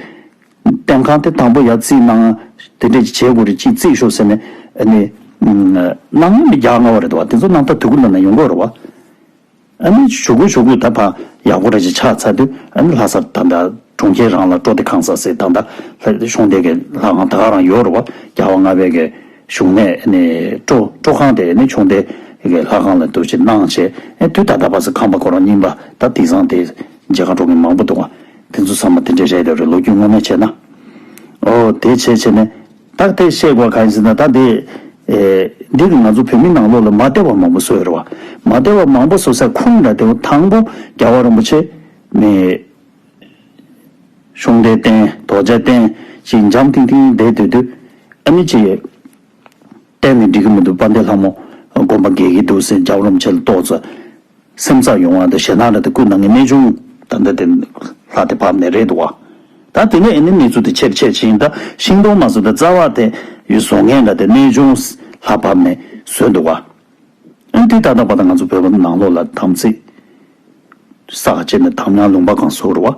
རྟེན་ཁང་དེ་དང་པོ་ཡར་བརྩིགས་གནང་། དེ་འདྲས་ཅིག་བྱེད་དགོས་རེད། ཅིག་བརྩིགས་ཤོག་ཟེར་ནས་ཨ་ནི་གནང་མཁན་རྒྱལ་བ་ལྔ་པ་རེད་འདུག་བ། དེ་ཚོ་རྣམ་ཐར་དུས་འཁོར་ནང་ན་ཡོང་གི་ཡོད་རེད་བ། ཨ་ནི་གཞུག་གུ་གཞུག་གུ་ད་ཕར་ཡག་པོ་འདྲ་ཅིག་ཆགས་ཚར་དུས་ཨ་ནི་ལྷ་སར་ད་ལྟ་གྲོང་ཁྱེར་རང་ལ་སྤྲོ་བདེ་ཁང་ས་ཟེར། ད་ལྟ་ལྷ་ཤོང་སྡེ་གི་ལྷ་ཁང་ད་ག་རང་ཡོད་རེད་བ། རྒྱལ་བ་ལྔ་པའི་གི་བཞུགས་གནས་ཨ་ནི་སྤྲོ་སྤྲོ་ཁང་དེ་ཨ་ནི་ཤོང་སྡེ་གི་ལྷ་ཁང་ལ་འདུག་ཅིག་གནང་བྱས། ཨ་དུས་ད་ལྟ་བར་སུ་ཁང་པ་ཁོ་རང་རྙིང་པ་ད་དེང་སང་དེ་མཇལ་ཁ་འགྲོ་མཁན་མང་པོ་འདུག་བ། དེ་ཚོ་ཚང་མ་དེ་འདྲས་རེད་འདོད་རེད། ལོ་རྒྱུས་དངོས་གནས་བྱས་ན། ཨོ་དེ་བྱས་བྱས་ནས་ད་དེ་བཤད་དགོས་གང་ཡིན་ཟེར་ན། ད་དེ་ཨེ་འདི་གི་ང་ཚོ་བོད་མི་ནང་ལོགས་ལ་མ་བདེ་བ་མང་པོ་བཟོས་ཡོད་རེད་བ། མ་བདེ་བ་མང་པོ་བཟོ་སའི་ཁུངས་འདྲ་དེ་དང་པོ་རྒྱལ་བ་རིན་པོ་ཆེ་ནས་ཤོང་སྡེ་བསྟན། རྡོ་རྗེ་བསྟན་ཅིག་འཇམ་ཐིང་ཐིང་བསྡད་སྡོད་དུས་ཨ་ནི་ཅིག་བསྟན་ནས་འགྲིག་གི་མི་འདུག་དཔལ་ལྡན་ལྷ་མོ་དགོངས་པ་འགལ་གྱི་འདུག་ཟེར་རྒྱལ་བ་རིན་པོ་ཆེ་ལ་ཏོག་ཙམ་སེམས་འཚབ་ཡོང་བ་དང་ཞེད་སྣང་འདྲ་དེ་བསྐུལ་གནང་མཁན་གནས་ཆུང་ད་ལྟ་དེ་ལྷ་དེ་བབས་ནས་རེད་འདུག་བ། ད་དེ་ནས་ཨ་ནི་གནས་ཚུལ་དེ་ཆེར་ཆེར་ཕྱིན། ད་ཤིང་སྡོང་མ་བཟོ། ད་རྩ་བ་དེ་ཡོད་བཟོ་མཁན་འདྲ་དེ་གནས་ཆུང་ལྷ་བབས་ནས་བཟོས་འདུག་བ། ཨ་ནི་དེ་ད་ལྟ་བར་དུ་ང་ཚོ་བོད་པ་ནང་ལོགས་ལ་དམ་ཚིག་བསགས་བྱས་ནས་དམ་ཉམས་ལུང་པ་གང་བཟོ་རུ་བ།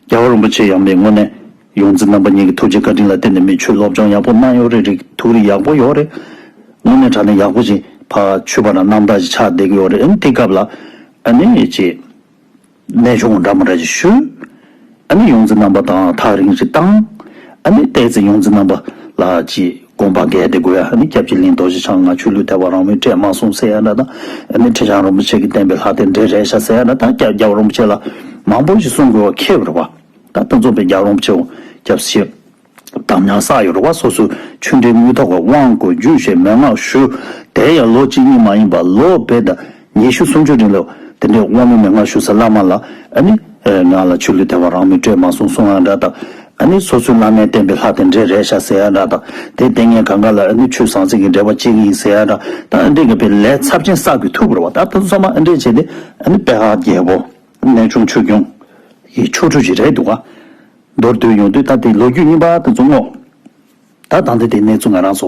རྒྱལ་བ་རིན་པོ་ཆེ་ཡང་མེད་དངོས་གནས་ཡོངས་འཛིན་རྣམ་པ་གཉིས་ཀྱི་ཐུགས་རྗེ་བཀའ་དྲིན་ལ་བརྟེན་ནས་མི་ཆོས་སློབ་སྦྱོང་ཡག་པོ་གནང་ཡོད་རེད། རིགས་ཐུགས་རིག་ཡག་པོ་ཡོད་རེད། དངོས་གནས་དྲང་གནས་ཡག་པོ་ཞིག་ཕར་ཆོས་པ་རང་རྣམ་དག་ཞིག་ཆགས་བསྡད་ཀྱི་ཡོད་རེད། ཨ་ནི་དེ་སྐབས་ལ་ཨ་ནི་ཅིག་གནས་ཆུང་འདྲ་མི་འདྲ་ཞིག་ཞུས། ཨ་ནི་ཡོངས་འཛིན་རྣམ་པ་དང་ཐག་རིང་ཞིག་བཏང་། ཨ་ནི་བལྟས་ཚེ་ཡོངས་འཛིན་རྣམ་པ་ལ་ཅིག་དགོངས་པ་འགལ་ཏེ་དགོས་ཡ། ཨ་ནི་སྐྱབས་རྗེ་གླིང་རྡོ་རྗེ་འཆང་ང་ཆོས་ལུགས་ཐེག་པ་རང་མོས་སྤྲད་མ་སོང་ཟེར་ཡ་འདྲ་དང་། ཨ་ནི་ཁྲི་བྱང་རིན་པོ་ཆེ་གིས་བསྟན་པའི་ལྷ་དེ་འདྲེ་རེད་ཤག་ཟེར་ཡ་འདྲ་དང་། རྒྱལ་རྒྱལ་བ་རིན་པོ་ཆེ་ལ་མང་པོ་ཞིག་གསུང་དགོས་པ་ཁེལ་བ་རེད་བ། ད་ད་ཚོ་པའི་རྒྱལ་བ་རིན་པོ་ཆེ་སྐྱབས་སུ་མཆི། དམ་ཉམས་བསགས་ཡོད་རེད་བ། སོ་སོའི་ཆོས་འབྲེལ་དངོས་ཐོག་གི་དབང་བསྐུར་རྒྱུད་བཤད་མན་ངག་ཞུ། དེ་ཡང་ལོ་གཅིག་གཉིས་མ་ཡིན་པར་ལོ་བརྒྱ་དང་ཉི་ཤུ་སུམ་ཅུ་རིང་ལ་དེ་འདྲའི་དབང་མོས་མན་ངག་ཞུ་ས་བླ་མ་ལ་ཨ་ནི་ང་ལ་ཆོས་ལུགས་ཐེག་པ་རང་མོས་སྤྲད་མ་སོང་གསུང་ཡ་འདྲ་དང་། ཨ་ནི་སོ་སོའི་བླ་མས་བསྟན་པའི་ལྷ་དེ་འདྲེ་རེད་ཤག་ཟེར་ཡ་འདྲ་དང་། དེ་བསྟེན་མཁན་གང་ག་ལ་ཨ་ནི་ཆོས་ཟང་ཟིང་གི་འབྲེལ་བ་བྱེད་ཀྱི་ཡིན་ཟེར་ཡ་འདྲ་དང་། ཨ་འདྲེ་གི་པའི་ལས་ཚབས་ཆེན་བསགས་དགོས་ཐུག་པ་རེད་བ། ད་དེ་ཚོ་ཚང་མ་ཨ་འདྲེ་བྱས་ཏེ་ཨ་ནི་པད་ཧ་རྒྱལ་པོ་གནས་ཆུང་ཆོས་སྐྱོང་ཡི་ཆོ་འཕྲུལ་ཞིག་རེད་འདུག་ག་མདོར་བསྡུས་ཡོང་དུས་ད་དེ་ལོ་རྒྱུས་རྙིང་པ་དེ་ཚོ་བསྔོག་ད་ད་ལྟ་དེ་གནས་ཚུལ་ང་རང་ཚོ་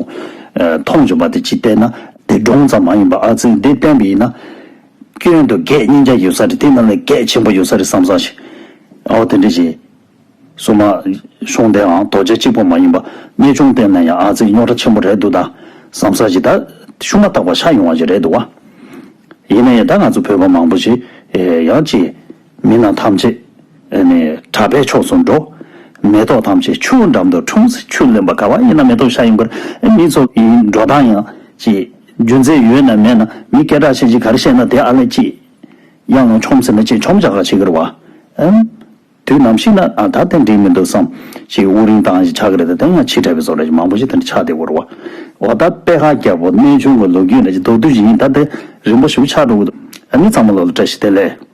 མཐོང་བྱུང་བ་དེ་ཅིག་བལྟས་ན། དེ་སྒྲུང་ཙམ་མ་ཡིན་པ་ཨ་ཙི་འདི་བསྟན་པ་ཡིན་ན། སྐྱོན་དུ་གེགས་སྙིང་རྗེ་ཡོད་ས་རེད། དེ་ནང་ལ་གེགས་ཆེན་པོ་ཡོད་ས་རེད་བསམ་བསམ་ཞིག་ཨོ་དེ་འདྲ་ཞིག་སོ་མ་ཤོང་སྡེའང་རྡོ་རྗེ་གཅིག་པོ་མ་ཡིན་པ་གནས་ཆུང་བསྟན་ན་ཡང་ཨ་ཙི་རྙོག་དྲ་ཆེན་པོ་རེད་འདུག་ད་བསམ་བསམ་ཞིག་ད་ཤུགས་མ་བཏགས་པ་ཤར་ཡོང་བ་ཞིག་རེད་འདུག་བ། ཡིན་ན་ཡང་ད་ང་ཚོ་བོད་པ་མང་པོ་ཞིག་ཡང་ཅིག་མི་རྣམས་ཐམས་ཅད་ནས་གྲྭ་པའི་ཕྱོགས་སུ་འགྲོ། མེ་ཏོག་ཐམས་ཅད་ཆུ་བོ་འགྲམ་དུ་འཁྲུངས་ཟེར། ཆུ་ལེན་པ་ག་བ་ཡིན་ན་མེ་ཏོག་ཤ་ཡིན་པར། མི་ཚོ་ཡི་འགྲོ་སྟངས་ཡང་ཅིག་རྒྱུ་མཚན་ཡོད་ན་མེད་ན། མི་སྐད་གྲགས་ཆེན་ཅིག་ག་རེ་བཤད་ན་དེ་ཨ་ལས་ཅིག་ཡང་ཡང་ཆོམ་ཟེར་ན་ཅིག་ཆོམ་རྒྱག་ག་བྱེད་ཀྱི་རེད་བ། ཨམ། དུས་ནམ་ཞིག་ན་ཨ་ད་དེ་འགྲིག་མི་འདུག་བསམ་ཅིག་དབུགས་རིང་བཏང་ཞིག་ཆགས་ཀྱི་རེད། དེ་ཡང་ཕྱི་དྲགས་པའི་བཟོ་འདྲ་ཞིག་མང་པོ་ཞིག་དེ་འདྲ་ཆགས་བསྡད་ཡོད་རེད་བ། འོ་ད་པད་ཁ་རྒྱལ་པོ་གནས་ཆུང་གི་ལོ་རྒྱུས་འདྲ་ཞིག་མདོར་བསྡུས་ཤིག་ཡིན། ད་དེ་རིམ་པ་ཞིག་ཆགས་འགྲོ་གི་འདུག་ཨ་ནི་ཚང་མ་ལོ་ལ་བཀྲ་ཤིས་བདེ་ལེགས།